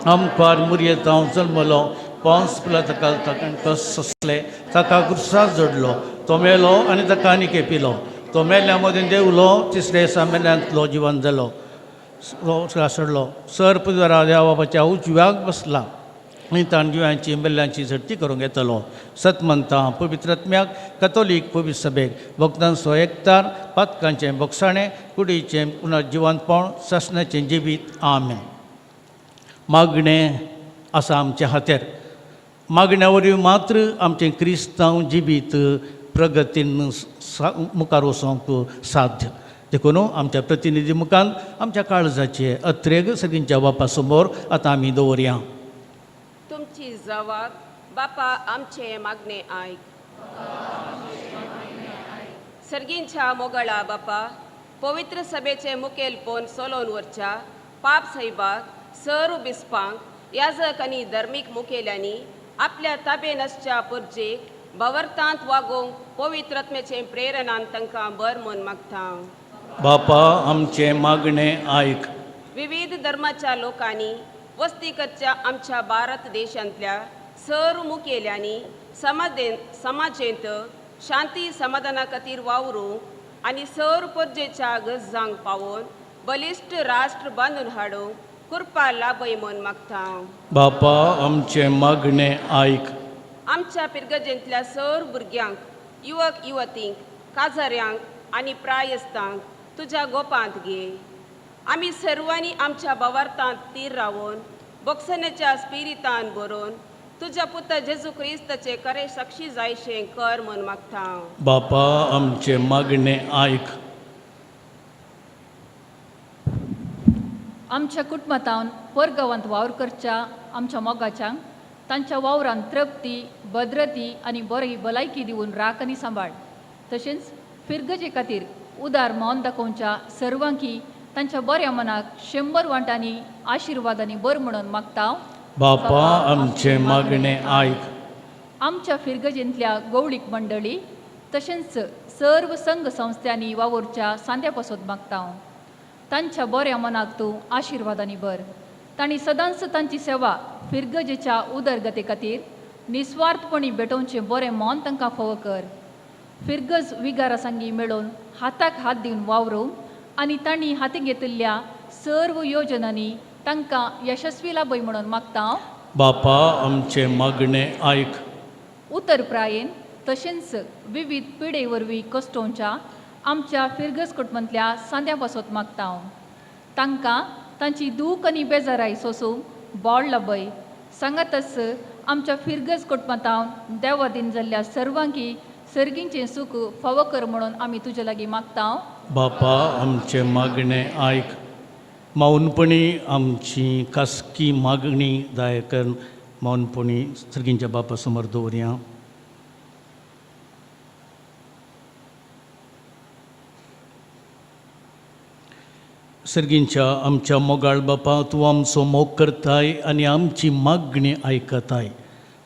आमकार मुरयेतांव जल्मलो, पावस पिला ताका ताका सोंसले, ताका क्रुसार जोडलो, तो मेलो आनी ताका आनी केपिलो, तो मेल्या मदीं देवलो, तिसरे दिसा मेल्यांतलो जिवन जालो, सोडलो, सर पुजरा देवा बापाच्या उजव्याक बसला आनी ताण जिव्यांची मेल्ल्यांची झडती करूंक येतलो. सतमंता पवित्रत्म्याक, कतोलीक पवित्र सभेक, भक्तांचो एकतार, पातकांचें बोगसाणें, कुडीचें पुनर्जिवंतपण, सासणाचें जिवीत. आमेन. मागणें आसा आमच्या हातेर. मागण्या वरवीं मात्र आमचें क्रिस्तांव जिवीत प्रगतीन मुखार वचोंक साध्य. देखून आमच्या प्रतिनिधी मुखान आमच्या काळजाचे अत्रेग सगळींच्या बापा समोर आतां आमी दवरया. तुमची जवाब बापा आमचे मागणे आयक. सर्गींच्या मोगळा बापा, पवित्र सभेचे मुखेलपण चलोवन व्हरच्या पाप साहेबाक, सर बिस्पांक, याजक आनी धर्मीक मुखेल्यांनी आपल्या ताबेन आसच्या पुर्जेक भवर्थांत वागोवंक पवित्रत्मेचे प्रेरणान तांकां बर म्हूण मागता. बापा आमचे मागणे आयक. विविध धर्माच्या लोकांनी वस्ती करच्या आमच्या भारत देशांतल्या सर्व मुखेल्यांनी समाजेंत शांती समाधाना खातीर वावरूंक आनी सर्व परजेच्या गरजांक पावोवन बलिश्ट राष्ट्र बांदून हाडूंक कृपा लाभय म्हूण मागता. बापा आमचे मागणे आयक. आमच्या पिरगजेंतल्या सर्व भुरग्यांक, युवक युवतींक, काजाऱ्यांक आनी प्रायस्तांक तुज्या गोपांत घे. आमी सर्वांनी आमच्या भवार्थांत तीर रावन बोक्सण्याच्या स्पिरितान बरोवन तुज्या पुता जेजू क्रिस्ताचे खरे साक्षी जायशें कर म्हूण मागता. बापा आमचे मागणे आयक. आमच्या कुटुंबांत परगांवांत वावर करच्या आमच्या मोगाच्यांक तांच्या वावरान तृप्ती, भद्रती आनी बरी भलायकी दिवन राख आनी सांबाळ. तशेंच फिरगजे खातीर उदार मौन दाखोवच्या सर्वांकी तांच्या बऱ्या मनाक 100 वांटांनी आशिर्वादांनी बर म्हणून मागता. बापा आमचे मागणे आयक. आमच्या फिरगजेंतल्या गौळीक मंडळी तशेंच सर्व संघ संस्थांनी वावुरच्या सांद्या पासत मागता. तांच्या बऱ्या मनाक तूं आशिर्वादांनी बर. तांणी सदांच तांची सेवा फिरगजेच्या उदरगते खातीर निस्वार्थपणी भेटोवचें बरें मन तांकां फावो कर. फिरगज विगारा सांगी मेळोवन हाताक हात दिवन वावरूंक आनी तांणी हाती घेतिल्ल्या सर्व योजनांनी तांकां यशस्वी लाभय म्हणून मागता. बापा आमचे मागणे आयक. उतर प्रायेन तशेंच विविध पिडे वरवीं कश्टोवच्या आमच्या फिरगज कुटुंबांतल्या सांद्या पासत मागता. तांकां तांची दूख आनी बेजाराय सोसूंक बोळ लाभय. सांगातच आमच्या फिरगज कुटुंबांत देवादीन जाल्ल्या सर्वांकी सर्गींचें सूख फावो कर म्हणून आमी तुजे लागीं मागता. बापा आमचे मागणे आयक. मौनपणी आमची खासगी मागणी दायकन मौनपणी सर्गींच्या बापा समोर दवरया. सर्गींच्या आमच्या मोगाळ बापा, तूं आमचो मोग करताय आनी आमची मागणी आयकताय.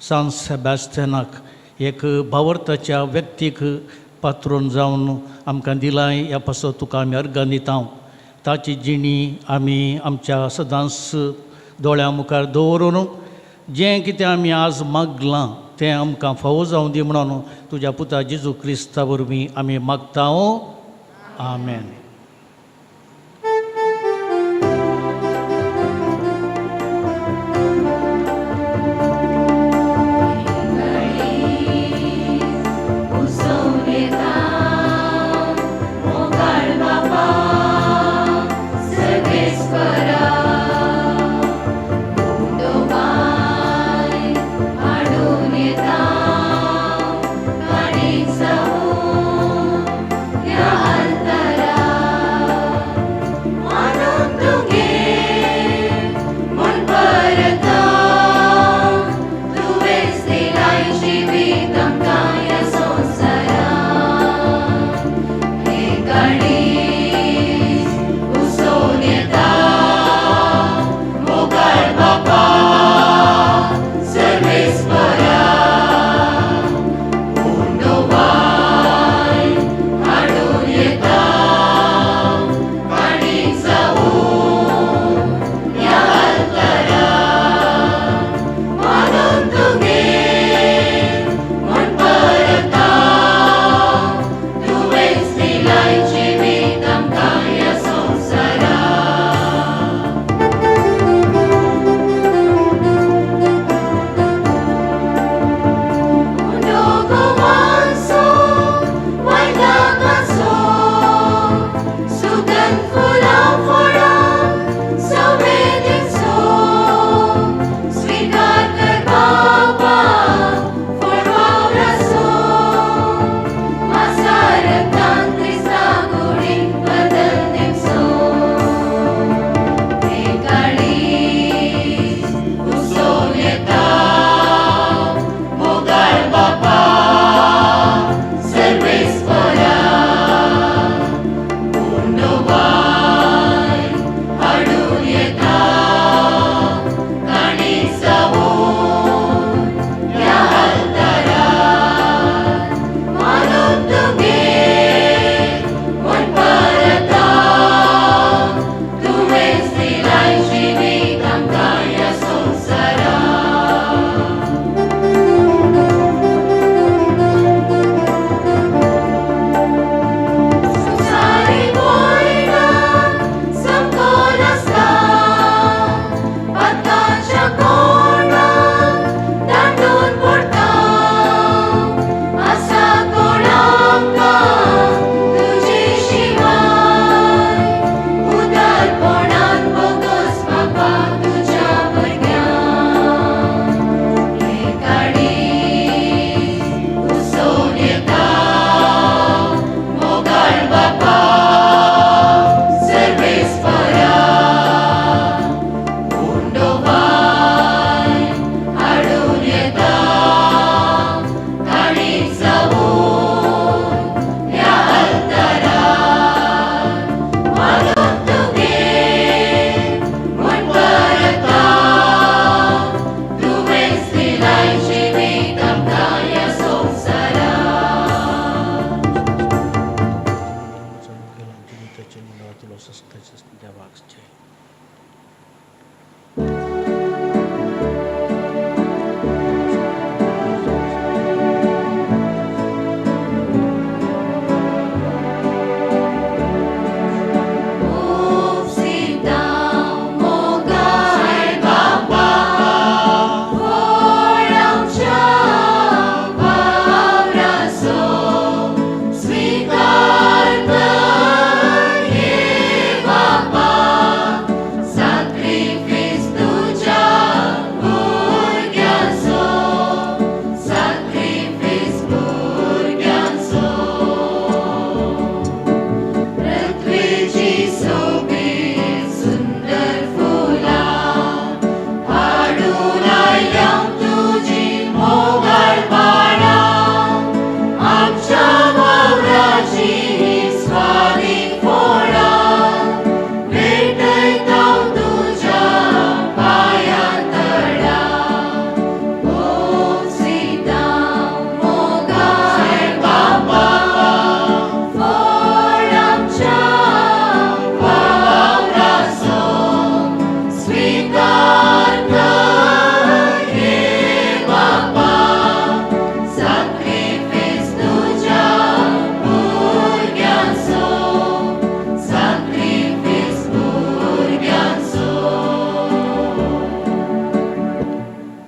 सांत सेबास्तियनाक एक भावार्थाच्या व्यक्तीक पात्रोन जावन आमकां दिलाय, ह्या पासत तुका आमी अर्गां दिता. ताची जिणी आमी आमच्या सदांच दोळ्यां मुखार दवरून जें कितें आमी आज मागलां तें आमकां फावो जावं दी म्हणून तुज्या पुता जेजू क्रिस्ता वरवीं आमी मागता. आमेन.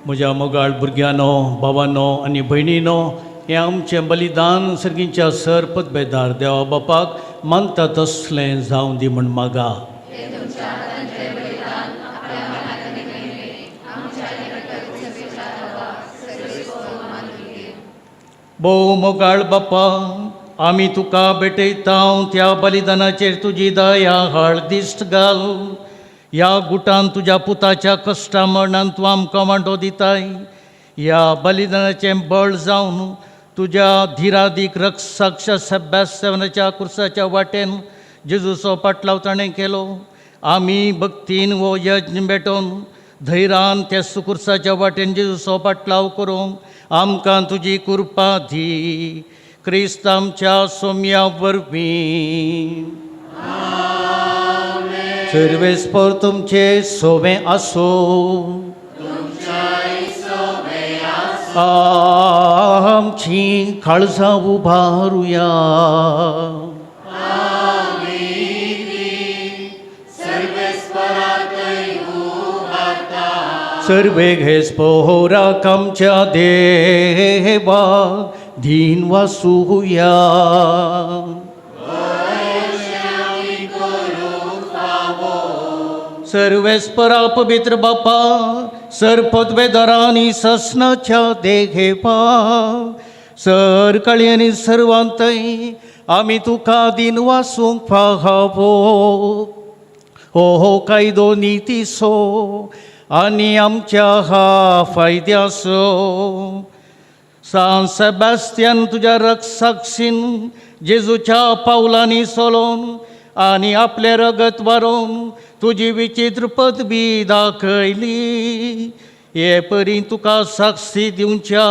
म्हज्या मोगाळ भुरग्यांनो, भावांनो आनी भयणीनो, हें आमचें बलिदान सर्गींच्या सर पदबेदार देवा बापाक मानता तसलें जावं दी म्हूण मागा. भोव मोगाळ बापा, आमी तुका भेटयता त्या बलिदानाचेर तुजी दया हाळ दिश्ट घाल. ह्या गुटान तुज्या पुताच्या कश्टा मरणान तूं आमकां वांटो दिताय. ह्या बलिदानाचें बळ जावन तुज्या धिरादीक रक्षाक्ष सेबास्तियानाच्या कुर्साच्या वाटेन जेजूचो पाटलाव ताणें केलो. आमी भक्तीन हो यज्ञ भेटोवन धैरान त्या सुकुर्साच्या वाटेन जेजूचो पाटलाव करूंक आमकां तुजी कृपा दी. क्रिस्त आमच्या सोम्या वरवीं. सर्वेस्पर तुमचे सोवे आसो. आमची काळजां उबारुया. सर्वे घेस पोहराक आमच्या देवा दीन वासुया. सर्वेस्परा पवित्र बापा, सर पदवेदारांनी ससनाच्या देघेपा सर काळयांनी सर्वांतय आमी तुका दीन वासूंक फावो. हो हो कायदो नितीसो आनी आमच्या हा फायद्याचो. सान सेबास्तियान तुज्या रक्षाक्षीन जेजूच्या पावलांनी सोलोवन आनी आपलें रगत वारोवन तुजी विचित्र पदवी दाखयली. हे परी तुका साक्षी दिवच्या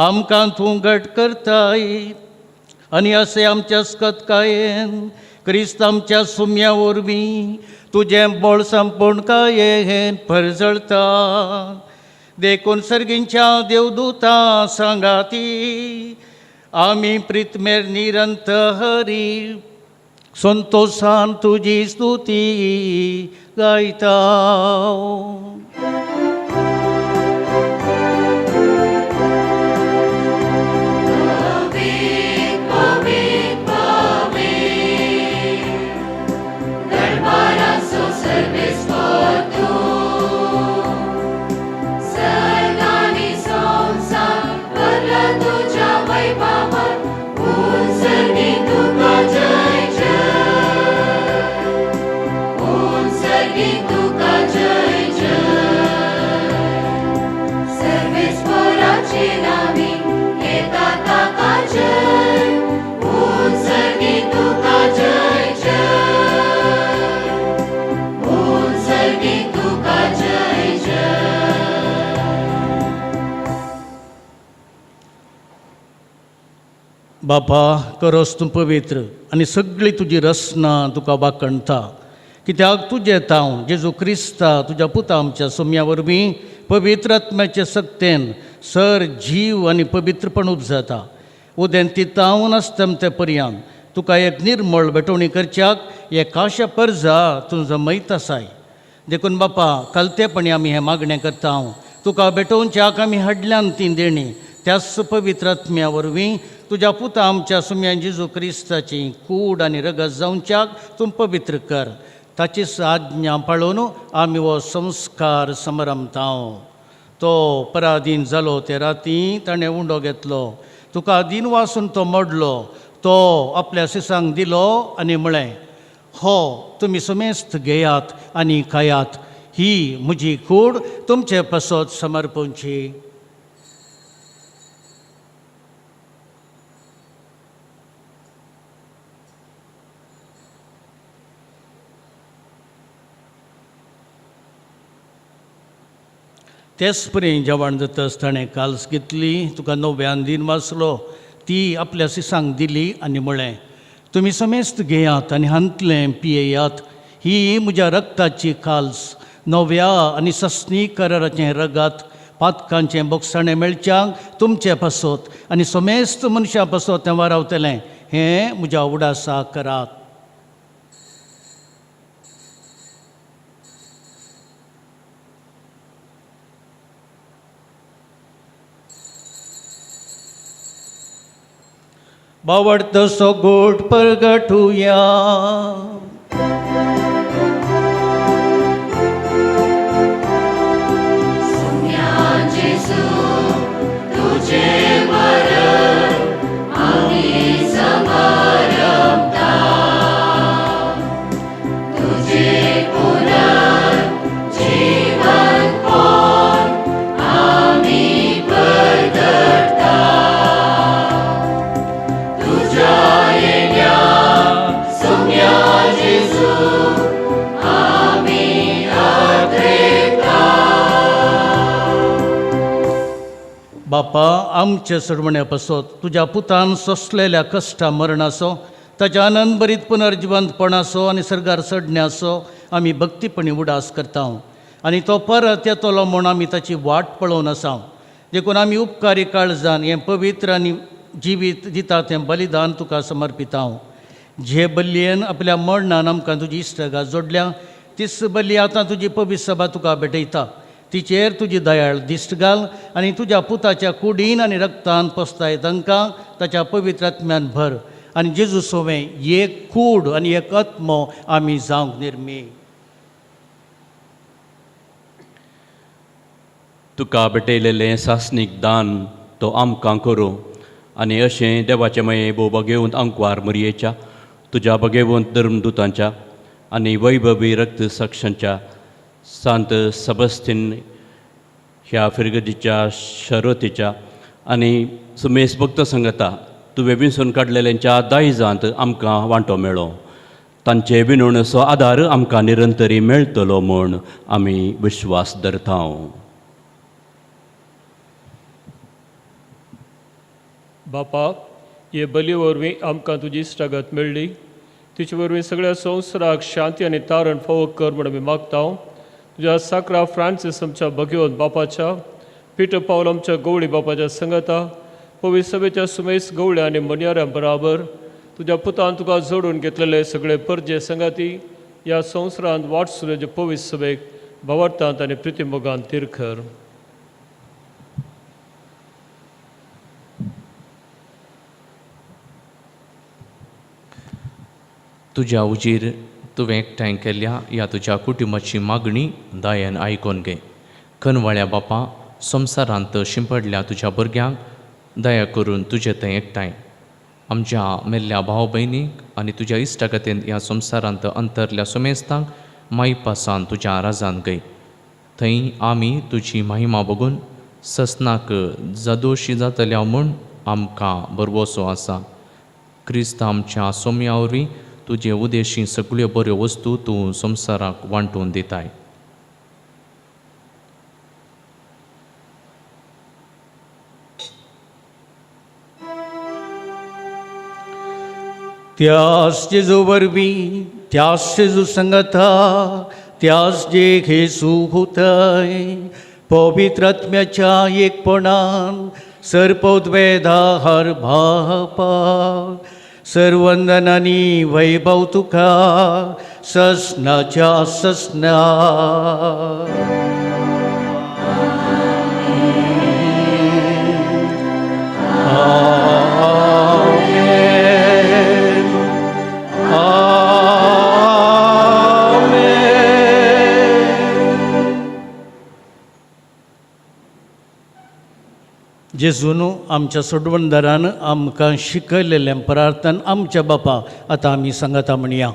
आमकां तूं घट करताय आनी अशें आमच्या सकतकायेन क्रिस्त आमच्या सुम्या वरवीं तुजें बळ संपूर्णकायेन परजळता. देखून सर्गींच्या देवदूतां सांगाती आमी प्रितमेर निरंतरी संतोषान तुजी स्तुती गायता. बापा, करोस तूं पवित्र आनी सगळी तुजी रचना तुका वाखणता, कित्याक तुजें तांव जेजू क्रिस्ता तुज्या पुता आमच्या सोम्या वरवीं पवित्र आत्म्याचे सक्तेन सर जीव आनी पवित्रपण उपजाता. उदें ती तावन आसता पर्यान तुका एक निर्मळ भेटवणी करच्याक एकाशा परजा तूं जमयत आसाय. देखून बापा, कालतेपणी आमी हें मागणें करता. तुका भेटोवच्याक आमी हाडल्यान ती देणी त्याच पवित्र आत्म्या वरवीं तुज्या पुता आमच्या सुम्या जेजू क्रिस्ताची कूड आनी रगत जावच्याक तूं पवित्र कर. ताची आज्ञा पाळोवन आमी हो संस्कार समरमता. तो पराधीन जालो ते राती ताणें उंडो घेतलो, तुका दीन वासून तो मोडलो, तो आपल्या सिसांक दिलो आनी म्हळें, हो तुमी समेस्त घेयात आनी खायात, ही म्हजी कूड तुमचे पासत समर्पणची. तेच परी जेवण जातच ताणें काल्स घेतली, तुका नव्यान दीन वाचलो, ती आपल्या सिसांक दिली आनी म्हळें, तुमी समेस्त घेयात आनी हांतलें पियेयात, ही म्हज्या रक्ताची काल्स, नव्या आनी सस्नी कराराचें रगात, पातकांचें बोगसाणें मेळच्याक तुमचे पासत आनी समेस्त मनशां पासत तें वारावतलें, हें म्हज्या उडासा करात. बावडतो गोट परगटुया. बापा आमच्या सोडवण्या पासत तुज्या पुतान सोंसलेल्या कश्टा मरणाचो ताच्या आनंदभरीत पुनर्जिवंतपणाचो आनी सर्गार चडण्याचो आमी भक्तीपणी उडास करता आनी तो परत येतलो म्हूण आमी ताची वाट पळोवन आसा. देखून आमी उपकारी काळजान हें पवित्र आनी जिवीत दिता तें बलिदान तुका समर्पिता. जे बल्येन आपल्या मरणान आमकां तुजी इश्टगात जोडल्या तीच बली आतां तुजी पवित्र सभा तुका भेटयता. तिचेर तुजी दयाळ दिश्ट घाल आनी तुज्या पुताच्या कुडीन आनी रक्तान पसताय तांकां ताच्या पवित्र आत्म्यान भर आनी जेजू सोवें एक कूड आनी एक आत्मो आमी जावंक निर्मी. तुका भेटयलेलें सासणीक दान तो आमकां करूं आनी अशें देवाचें मये भोव बगेवंत आंकवार मुरयेच्या तुज्या बगेवंत धर्मदुतांच्या आनी वैभवी रक्त साक्षांच्या सांत सबस्तीन ह्या फिरगदीच्या शरवतीच्या आनी सुमेस भक्त संगता तुवें विंचून काडलेल्यांच्या दायजांत आमकां वांटो मेळो. तांचे विनवणेचो आदार आमकां निरंतरी मेळटलो म्हूण आमी विश्वास धरता. बापा, हे बली वरवीं आमकां तुजी इश्टागत मेळ्ळी. तिचे वरवीं सगळ्या संवसाराक शांती आनी तारण फावो कर म्हूण आमी मागता. तुज्या साक्रा फ्रांसीस आमच्या भगवंत बापाच्या, पिटर पावल आमच्या गवळी बापाच्या संगता, पवित्र सभेच्या सुमेस गवळ्या आनी मनयाऱ्यां बराबर तुज्या पुतान तुका जोडून घेतलेले सगळे परजे संगाती ह्या संवसारांत वाट सुरज पवित्र सभेक भावार्थांत आनी प्रितीमोगान तीरखर. तुज्या उजीर तुवें एकठांय केल्या ह्या तुज्या कुटुंबाची मागणी दयेन आयकून घे. खनवाळ्या बापा, संवसारांत शिंपडल्या तुज्या भुरग्यांक दया करून तुजे थंय एकठांय आमच्या मेल्ल्या भाव भयणीक आनी तुज्या इश्टागतीन ह्या संवसारांत अंतरल्या सुमेस्तांक मायपासान तुज्या राजान गय. थंय आमी तुजी महिमा बघून ससनाक जादोशी जातल्या म्हूण आमकां भरवसो आसा. क्रिस्त आमच्या सोम्या वरवीं तुजे उदेशी सगळ्यो बऱ्यो वस्तू तूं संवसाराक वांटून दिताय. त्यास जेजू वरवीं, त्यास जेजू संगता, त्यास जे हेसू हुतय पवित्र आत्म्याच्या एकपणान सर्पोद्वेदा हर भापा सर्वंदनानी वैभव तुका ससनाच्या ससना. आमेन. आमेन. जेजून आमच्या सोडवणदारान आमकां शिकयलेलें प्रार्थन आमच्या बापा आतां आमी सांगता म्हणया.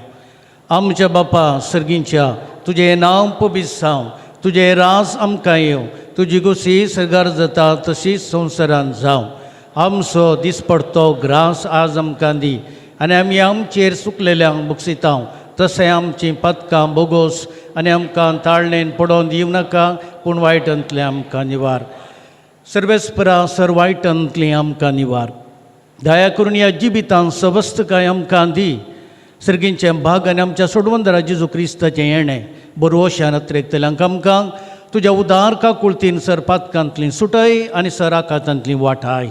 आमच्या बापा सर्गींच्या, तुजें नांव पवित्र जावं, तुजें राज आमकां येवं, तुजी गोशी सर्गार जाता तशीच संवसारान जावं. आमचो दिसपडतो ग्रास आज आमकां दी आनी आमी आमचेर सुकलेल्यांक बक्षिता तशें आमचीं पदकां बोगोस आनी आमकां ताळणेन पडोवन दिवं नाका पूण वायटांतलें आमकां निवार. सर्वेस्परा सर वायटांतलीं आमकां निवार. दया करून ह्या जिवितांत सवस्तकाय आमकां दी. सर्गींचें भाग आनी आमच्या सोडवंदरा जेजू क्रिस्ताचें येणें बरवशान अत्रेकतल्यांक आमकां तुज्या उदार काकुळतीन सर पातकांतलीं सुटय आनी सर आकातांतलीं वाटाय.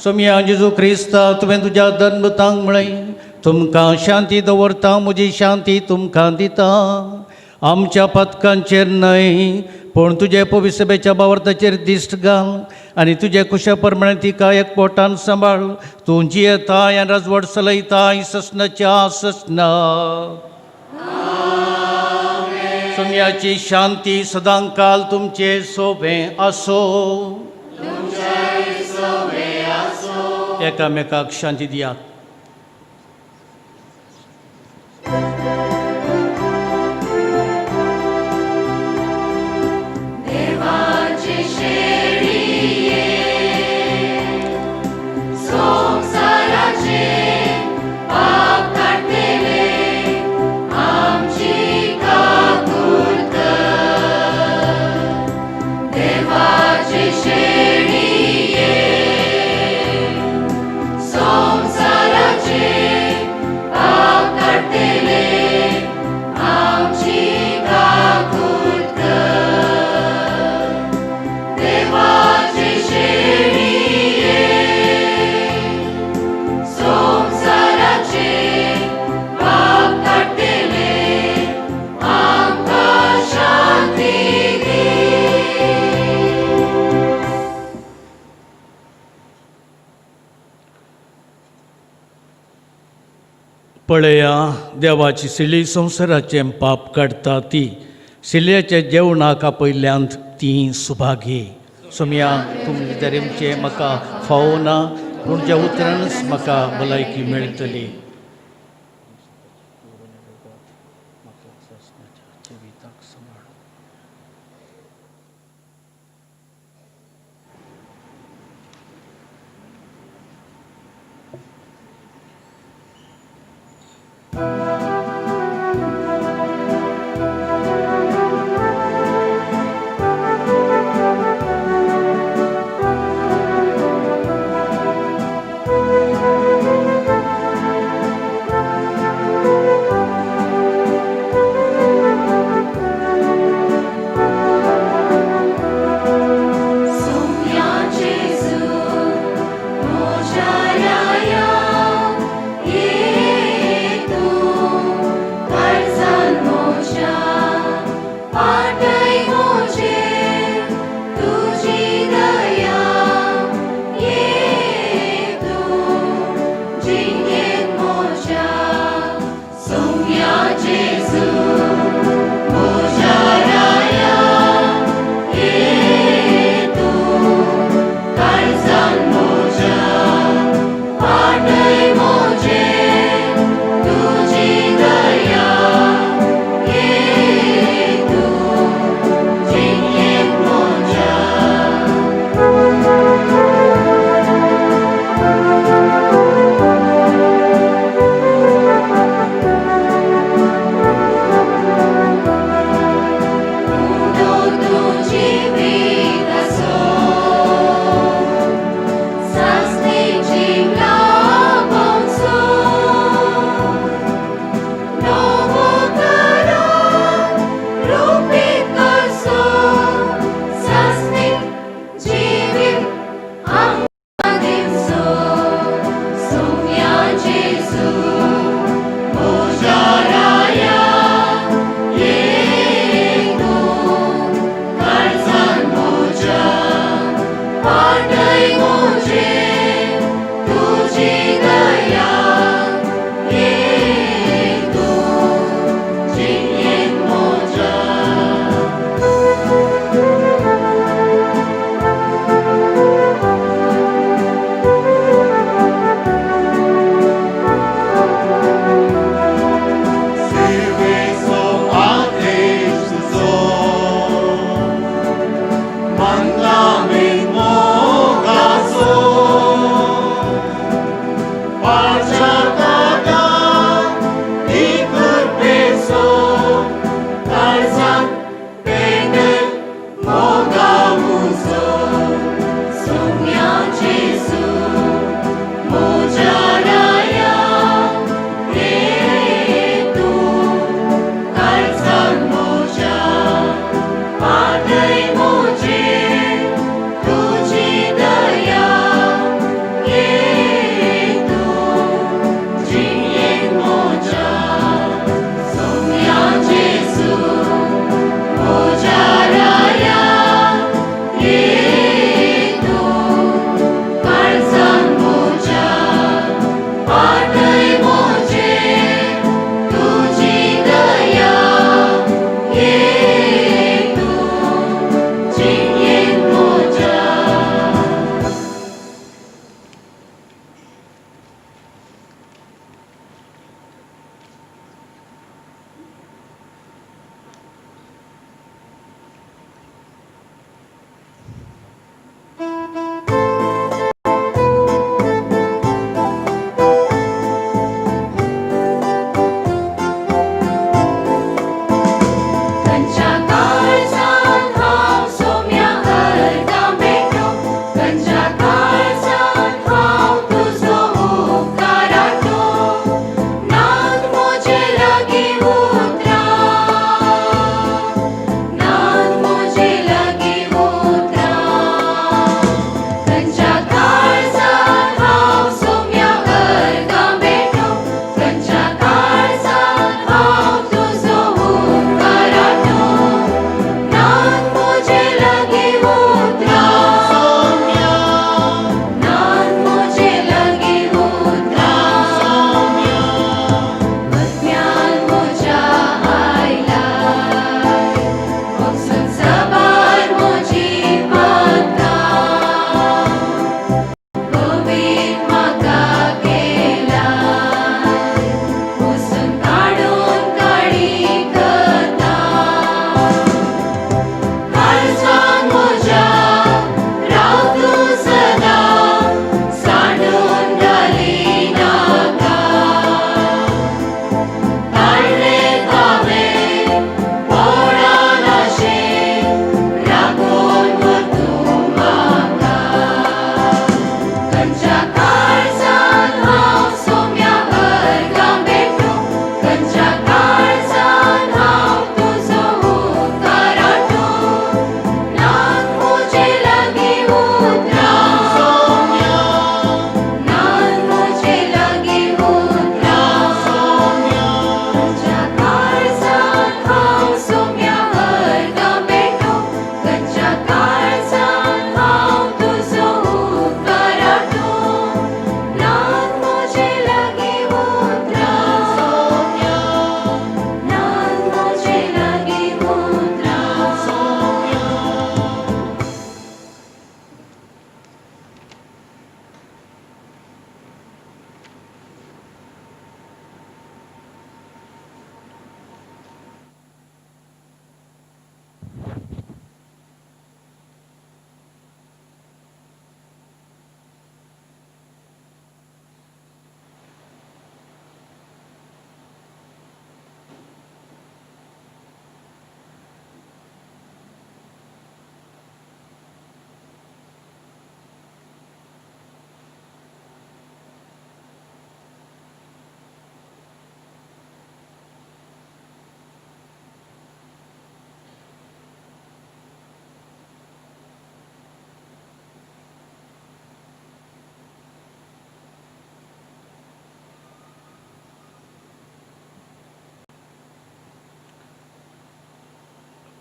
सोमया जेजू क्रिस्ता, तुवें तुज्या धर्मतांक म्हळें तुमकां शांती दवरता, म्हजी शांती तुमकां दिता. आमच्या पथकांचेर न्हय पूण तुजे पविसभेच्या बावर्ताचेर दिश्ट घाल आनी तुजे कुशा प्रमाणे तिका एक पोटान सांबाळ. तूं जियेताय आनी राजवट चलयताय ससनाच्या ससना. सोम्याची शांती सदांकाल तुमचे सोबें आसो. एकामेकाक शांती दियात. देवाचे शेळये संवसाराचे पाप काडटले आमची काकूळ कर. देवाचे शेळये संवसाराचे पाप काडटले आमची काकूळ कर. देवाचे शेळये संवसाराचे पाप काडटले आमकां शांती दी. पळया देवाची सिली संवसाराचें पाप काडटा ती सिलयेच्या जेवणाक आपयल्यांत ती सुभागी. सोमया तुमचे तरेचे म्हाका फावना पूण ज्या उतरानच म्हाका भलायकी मेळटली.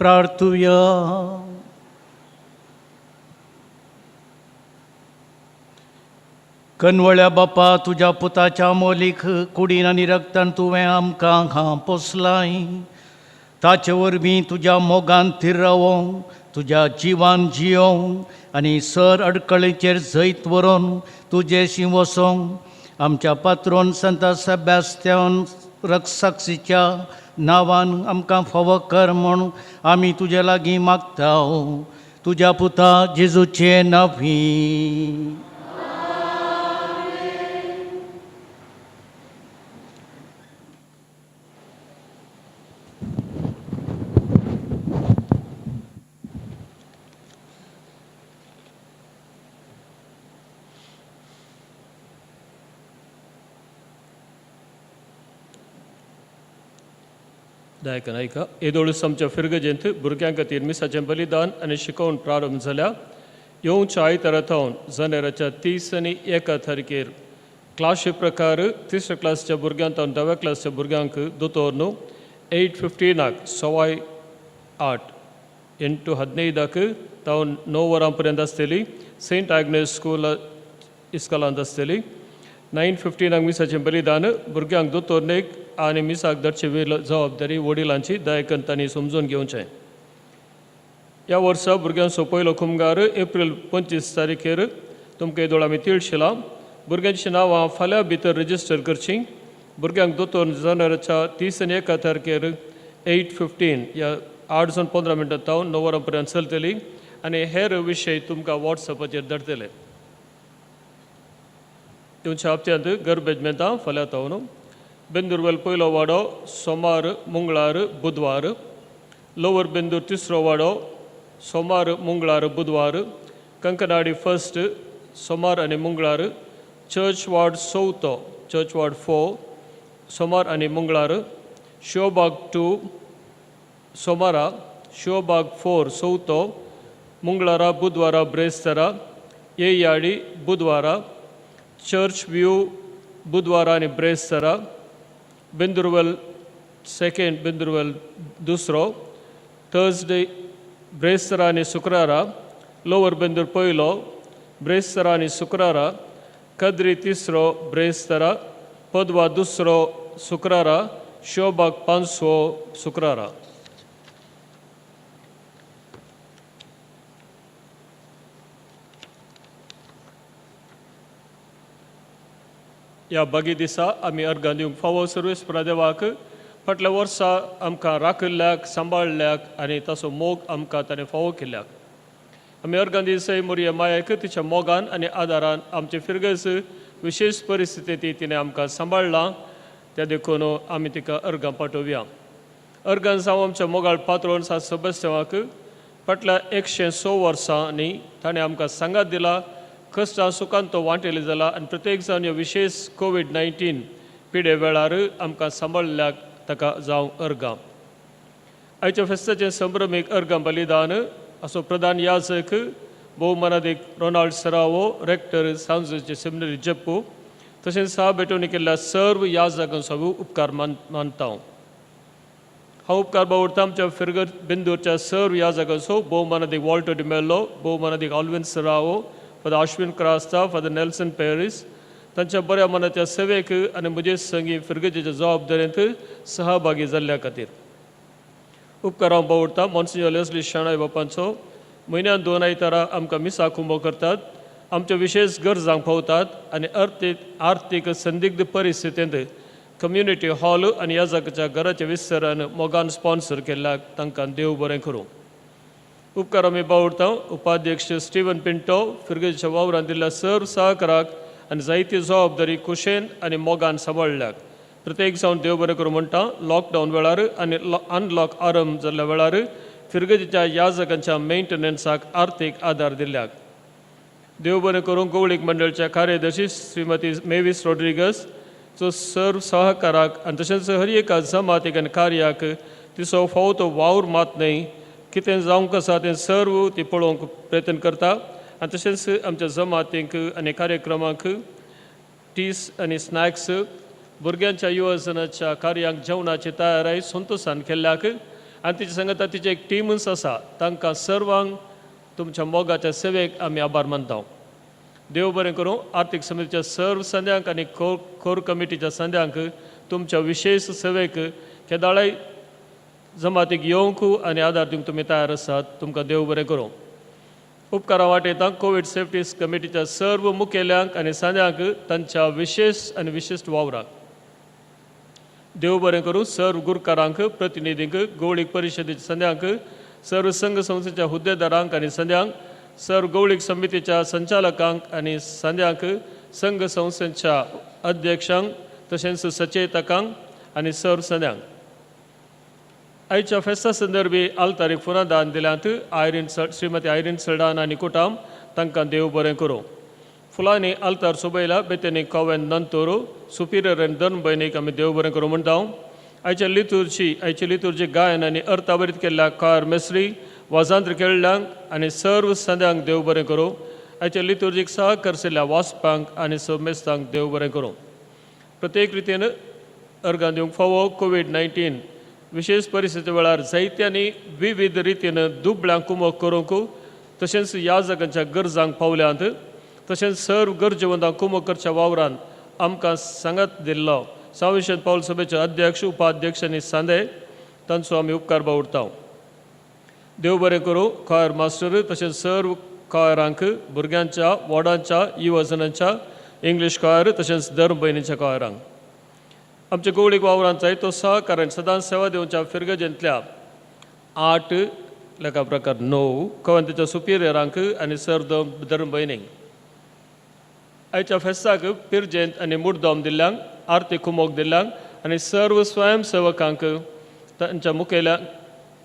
प्रार्थुया. कनवळ्या बापा, तुज्या पुताच्या मोलीक कुडीन आनी रक्तान तुवें आमकां हां पोसलाय. ताचे वरवीं तुज्या मोगान थीर रावोंक, तुज्या जिवान जियोंक आनी सर अडकळीचेर जैत व्हरोन तुजेशी वसोंक आमच्या पात्रोन संता सेबास्त्यान रक्षाक्षीच्या नांवान आमकां फावो कर म्हूण आमी तुजे लागीं मागता, तुज्या पुता जेजूचे नांवी. दायकन आयका, येदोळूस आमच्या फिरगजेंत भुरग्यां खातीर मिसाचें बलिदान आनी शिकोवण प्रारंभ जाल्या. येवच्या आयतारा थावन जानेराच्या 30 आनी 1 तारखेर क्लाशी प्रकार तिसऱ्या क्लासच्या भुरग्यांक थावन धाव्या क्लासच्या भुरग्यांक दोतोर न्हू 8:15 8:15 8:15 तावन 9 वरां पर्यंत आसतली. सेंट आग्नेस स्कूल इस्कॉलांत आसतली. 9:15 मिसाचें बलिदान. भुरग्यांक दोतोरनेक आनी मिसाक धाडचे वेळ जबाबदारी वडिलांची, दयाकन तांणी समजून घेवचें. ह्या वर्सा भुरग्यांचो पयलो खुमगार एप्रील 25 तारखेर तुमकां येदोळ आमी तिळशिलां. भुरग्यांचीं नांवां फाल्यां भितर रजिस्टर करचीं. भुरग्यांक दोतोर जानेराच्या 30 आनी 1 तारखेर 8:15 ह्या 8:15 थावन 9 वरां पर्यंत चलतली आनी हेर विशय तुमकां वॉट्सएपाचेर धाडटले. तुमच्या हप्त्यांत गरबेज मेळटा फाल्यां थावन. बेंदुरवेल पयलो वाडो सोमार, मंगळार, बुधवार. लोवर बेंदूर तिसरो वाडो सोमार, मंगळार, बुधवार. कंकनाडी फर्स्ट सोमार आनी मंगळार. चर्च वार्ड चवथो, चर्च वार्ड 4 सोमार आनी मंगळार. शिवबाग 2 सोमारा, शिवबाग 4 चवथो मंगळारा, बुधवारा, ब्रेस्तारा. येयाडी बुधवारा. चर्च व्यू बुधवारा आनी ब्रेस्तारा. बेंदुरवेल सेकेंड, बेंदुरवेल दुसरो थर्सडे, ब्रेस्तारा आनी शुक्रारा. लोवर बेंदूर पयलो ब्रेस्तारा आनी शुक्रारा. कद्री तिसरो ब्रेस्तारा. पदवा दुसरो शुक्रारा. शिवबाग पांचवो शुक्रारा. ह्या बागी दिसा आमी अर्गां दिवंक फावो सर्वीस प्रदेवाक. फाटल्या वर्सा आमकां राखिल्ल्याक, सांबाळ्ळ्याक आनी ताचो मोग आमकां ताणें फावो केल्याक आमी अर्गां दिसय मोरये मायेक तिच्या मोगान आनी आदारान आमचे फिरगज विशेश परिस्थितींत तिणें आमकां सांबाळ्ळां, त्या देखून आमी तिका अर्गां पाठोवया. अर्गां जावं आमच्या मोगाळ पात्रोन सात सेबास्त्यांवाक. फाटल्या 106 वर्सांनी ताणें आमकां सांगात दिला, कश्टां सुखान तो वांटेली जाला आनी प्रत्येक जावन ह्या विशेश कोवीड-19 पिडे वेळार आमकां सांबाळ्ळ्याक ताका जावं अर्गां. आयच्या फेस्ताचें संभ्रमीक अर्गां बलिदान असो प्रधान याजक भोवमानादीक रोनाल्ड सरावो, रेक्टर सांजोचे सेमिनरी जप्पू, तशेंच सहा भेटवणी केल्ल्या सर्व याजकांचो उपकार मानता. हांव उपकार बावडटा आमच्या फिरगत बिंदूरच्या सर्व याजकांचो, भोवमानादीक वॉल्टर डिमेल्लो, भोवमानादीक Alvin Serrao, father Ashwin Crasta, father Nelson Paris, तांच्या बऱ्या मनाच्या सेवेक आनी म्हजे संगी फिरगजेच्या जबाबदारेंत सहभागी जाल्ल्या खातीर. उपकार हांव बावडटा मॉन्सिन्योर लेस्ली शाणाय बापांचो. म्हयन्यान 2 आयतारा आमकां मिसा कुंबो करतात, आमच्या विशेश गरजांक पावतात आनी आर्थीक संदिग्ध परिस्थितींत कम्युनिटी हॉल आनी याजकाच्या घराच्या विस्तारान मोगान स्पॉन्सर केल्ल्याक तांकां देव बरें करूं. उपकार आमी बावडटा उपाध्यक्ष स्टिवन पिंटो, फिरगेच्या वावरान दिल्ल्या सर्व सहकाराक आनी जायती जबाबदारी कुशेन आनी मोगान सांबाळ्ळ्याक. प्रत्येक जावन देव बरें करूं म्हणटा. लॉकडावन वेळार आनी अनलॉक आरंभ जाल्ल्या वेळार फिरगजेच्या याजकांच्या मेंटेनन्साक आर्थीक आदार दिल्ल्याक. देव बरें करूं गोवळीक मंडळच्या कार्यदर्शी श्रीमती मेवीस रॉड्रिगस चो सर्व सहकाराक आनी तशेंच हर एका जमातीक आनी कार्याक तिचो फावो तो वावर मात न्हय, कितें जावंक आसा तें सर्व ती पळोवंक प्रयत्न करता आनी तशेंच आमच्या जमातींक आनी कार्यक्रमांक टीस आनी स्नॅक्स, भुरग्यांच्या युवजनाच्या कार्यांक जेवणाची तयाराय संतोशान केल्ल्याक आनी तिचे सांगता तिचे एक टिमूच आसा. तांकां सर्वांक तुमच्या मोगाच्या सेवेक आमी आभार मानता. देव बरें करूं. आर्थीक समितीच्या सर्व संद्यांक आनी कोर कमिटीच्या संद्यांक तुमच्या विशेश सेवेक केदाळाय जमातीक येवंक आनी आदार दिवंक तुमी तयार आसात. तुमकां देव बरें करूं. उपकारां वाटयता कोवीड सेफ्टी कमिटीच्या सर्व मुखेल्यांक आनी सांद्यांक तांच्या विशेश आनी विशिश्ट वावराक. देव बरें करूं. सर्व गुरकारांक, प्रतिनिधींक, गवळीक परिशदेच्या संद्यांक, सर्व संघ संस्थेच्या हुद्देदारांक आनी संद्यांक, सर्व गवळीक समितीच्या संचालकांक आनी संद्यांक, संघ संस्थेच्या अध्यक्षांक तशेंच सचेतकांक आनी सर्व संद्यांक. आयच्या फेस्ता संदर्भी आलतारीक फुलां दान दिल्यांत आयरीन श्रीमती आयरीन सल्डान आनी कुटाम तांकां देव बरें करूं. फुलांनी आलतार सोबयला बेतेनी कोवेन नंतोर सुपिरियर आनी धर्म भयणीक आमी देव बरें करूं म्हणटा. आयच्या लितुर्जी गायन आनी अर्थावरीत केल्ल्या कार मेसरी वाजांत्र केल्ल्यांक आनी सर्व संद्यांक देव बरें करूं. आयच्या लितुर्जीक सहकरशिल्ल्या वाचपांक आनी समेस्तांक देव बरें करूं. प्रत्येक रितीन अर्गां दिवंक फावो कोवीड-19 विशेश परिस्थिती वेळार जायत्यांनी विविध रितीन दुबळ्यांक कुमक करूंक तशेंच याजकांच्या गरजांक पावल्यांत तशेंच सर्व गरजेवंतांक कुमक करच्या वावरान आमकां सांगात दिल्लो साविशेंत पावल सभेचे अध्यक्ष, उपाध्यक्ष आनी सांदे तांचो आमी उपकार बावडटा. देव बरें करूं. कॉयर मास्टर तशेंच सर्व कॉयरांक, भुरग्यांच्या, वॉर्डांच्या, युवजनांच्या, इंग्लीश कॉयर तशेंच धर्म भयणीच्या कॉयरांक. आमच्या गवळीक वावरांत जायतो सहकार आनी सदांच सेवा दिवच्या फिरगजेंतल्या 8 लेखा प्रकार 9 कवंतीच्या सुपिरियरांक आनी सर धर्म भयणींक. आयच्या फेस्ताक पिरजेंत आनी मुड्डोम दिल्ल्यांक, आरती कुमोक दिल्ल्यांक आनी सर्व स्वयंसेवकांक तांच्या मुखेल्या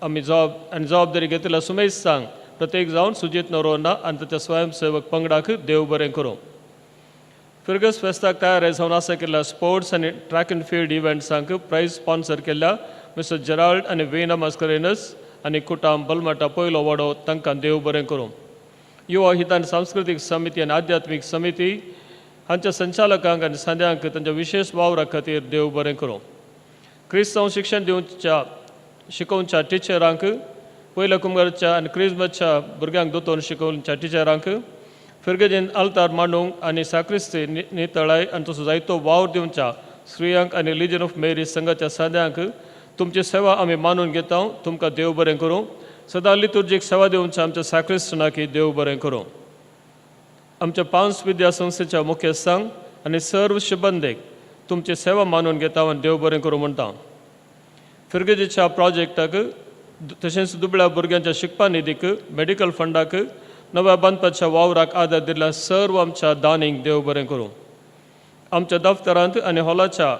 आमी जबाबदारी घेतिल्ल्या सुमेस्तांक प्रत्येक जावन सुजीत नरोना आनी ताच्या स्वयंसेवक पंगडाक देव बरें करूं. फिरगस फेस्ताक तयार जावन आसा केल्ल्या स्पोर्ट्स आनी ट्रॅक एंड फिल्ड इव्हेंट्सांक प्रायज स्पॉन्सर केल्ल्या मिस्टर जेराल्ड आनी वेना मास्करेनस आनी कुटाम बलमाटा पयलो वाडो तांकां देव बरें करूं. युवा हितान सांस्कृतीक समिती आनी आध्यात्मीक समिती हांच्या संचालकांक आनी सांद्यांक तांच्या विशेश वावरा खातीर देव बरें करूं. क्रिस्तांव शिक्षण दिवच्या शिकोवच्या टिचरांक, पयल्या कुमगारच्या आनी क्रिजमसच्या भुरग्यांक दोतोर शिकोवच्या टिचरांक, फिरगेजीन आल्तार मांडूंक आनी साक्रिस्ती नितळाय आनी तसो जायतो वावर दिवच्या स्त्रियांक आनी लिजन ऑफ मेरी संघाच्या सांद्यांक तुमची सेवा आमी मानून घेता. तुमकां देव बरें करूं. सदां लितुर्जीक सेवा दिवच्या आमच्या साक्रिस्तानाक देव बरें करूं. आमच्या पांच विद्या संस्थेच्या मुख्यस्थांक आनी सर्व शिबंदेक तुमची सेवा मानून घेता आनी देव बरें करूं म्हणटा. फिरगेजीच्या प्रोजेक्टाक तशेंच दुबळ्या भुरग्यांच्या शिकपा निधीक, मेडिकल फंडाक, नव्या बांदपाच्या वावराक आदार दिल्ल्या सर्व आमच्या दानींक देव बरें करूं. आमच्या दफ्तरांत आनी हॉलाच्या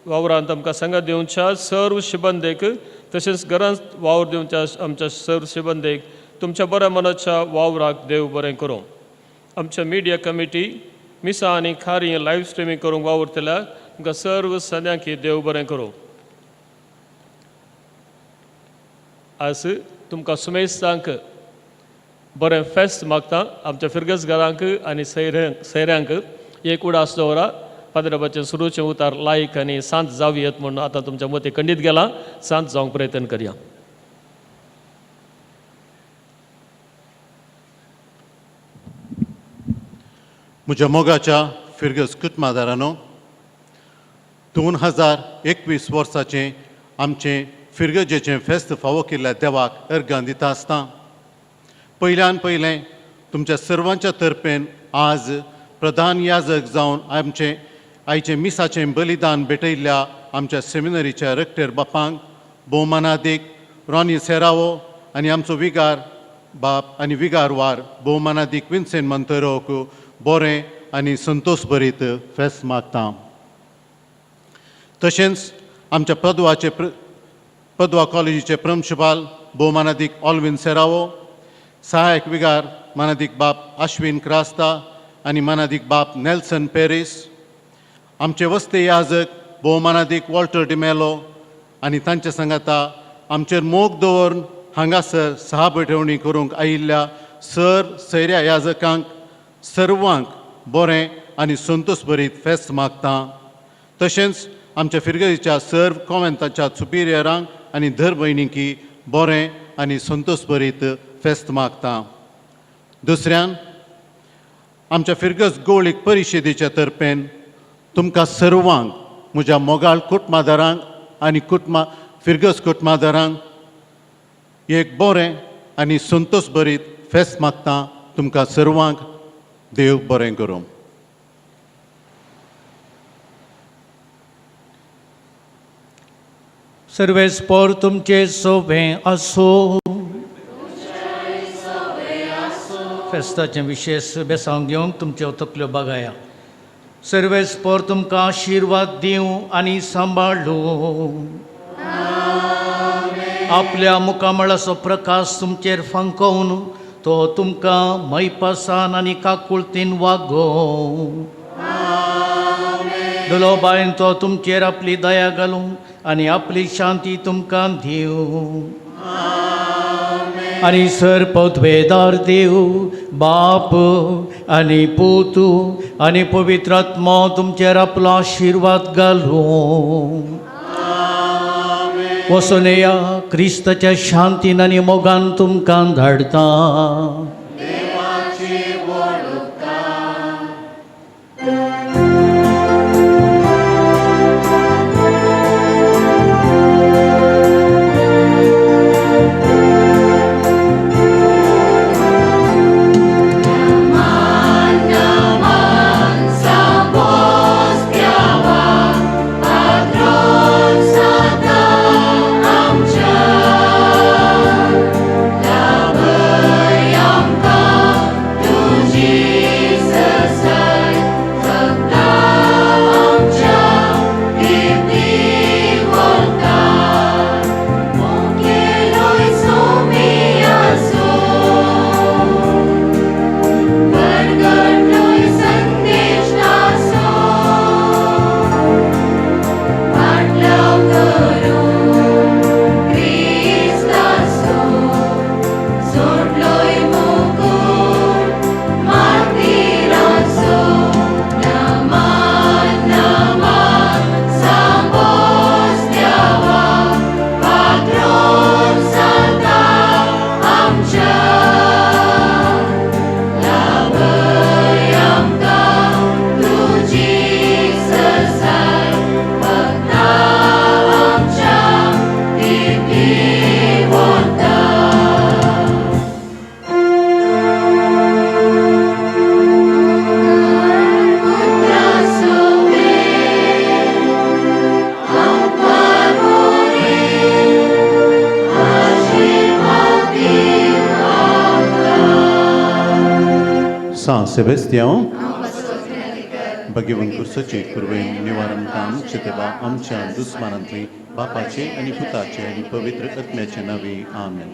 वावरांत आमकां सांगात दिवच्या सर्व शिबंदेक तशेंच घरांत वावर दिवच्या आमच्या सर्व शिबंदेक तुमच्या बऱ्या मनाच्या वावराक देव बरें करूं. आमच्या मिडिया कमिटी मिसा आनी खारी लायव्ह स्ट्रिमींग करूंक वावुरतल्या तुमकां सर्व संद्यांक देव बरें करूं. आज तुमकां सुमेस्तांक बरें फेस्त मागता. आमच्या फिरगस घरांक आनी सैऱ्यांक एक उडास दवरा. पाद्रबाचें सुरूचें उतार लायक आनी सांत जावयेत म्हूण आतां तुमच्या मती खंडीत गेलां. सांत जावंक प्रयत्न करया. म्हज्या मोगाच्या फिरगस कुटुंबादारांनो, 2021 वर्साचें आमचें फिरगजेचें फेस्त फावो केल्ल्या देवाक अर्गां दिता आसता. पयल्यान पयलें तुमच्या सर्वांच्या तर्फेन आज प्रधान याजक जावन आमचें आयचें मिसाचें बलिदान भेटयल्ल्या आमच्या सेमिनरीच्या रेक्टर बापांक भोवमानादीक रॉनी सेरावो आनी आमचो विगार बाप आनी विगारवार भोवमानादीक विन्सेंट मंतरोक बरें आनी संतोश भरीत फेस्त मागता. तशेंच आमच्या पदवाचे पदवा कॉलेजीचे प्रंशपाल भोवमानादीक ऑलविन सेरावो, सहायक विगार मानादीक बाप आश्विन क्रास्ता आनी मानादीक बाप नेल्सन पेरीस, आमचे वस्ते याजक भोवमानादीक वॉल्टर डिमेलो आनी तांचे सांगाता आमचेर मोग दवरून हांगासर सहा भेटवणी करूंक आयिल्ल्या सर सैऱ्या याजकांक सर्वांक बरें आनी संतोश भरीत फेस्त मागता. तशेंच आमच्या फिरगजीच्या सर्व कॉमेंताच्या सुपिरियरांक आनी दर भयणींकी बरें आनी संतोश भरीत फेस्त मागता. दुसऱ्यान आमच्या फिरगज गोळीक परिशदेच्या तर्फेन तुमकां सर्वांक म्हज्या मोगाळ कुटुंबादारांक आनी कुटुंबा फिरगज कुटुंबादारांक एक बरें आनी संतोश भरीत फेस्त मागता. तुमकां सर्वांक देव बरें करूं. सर्वेस्पोर तुमचे सोबें आसूं. फेस्ताचें विशेश बेसांव घेवंक तुमच्यो तकल्यो बागाया. सर्वेस्पोर तुमकां आशिर्वाद दिवं आनी सांबाळूं. आपल्या मुखामळाचो प्रकाश तुमचेर फांकोवन तो तुमकां मैपासान आनी काकुळतीन वागोवं. दुलोबायन तो तुमचेर आपली दया घालूं आनी आपली शांती तुमकां दिवं. आनी सर पदवेदार देव बाप आनी पूत आनी पवित्र आत्मो तुमचेर आपलो आशिर्वाद घालूं. वचून येया क्रिस्ताच्या शांतीन आनी मोगान तुमकां धाडटा. Sebastião भगवंत कुर्सचे कुर्वेन निवारण काम चितेबा आमच्या दुस्मानांतली बापाचे आनी पुताचे आनी पवित्र आत्म्याचे नावे आमेन.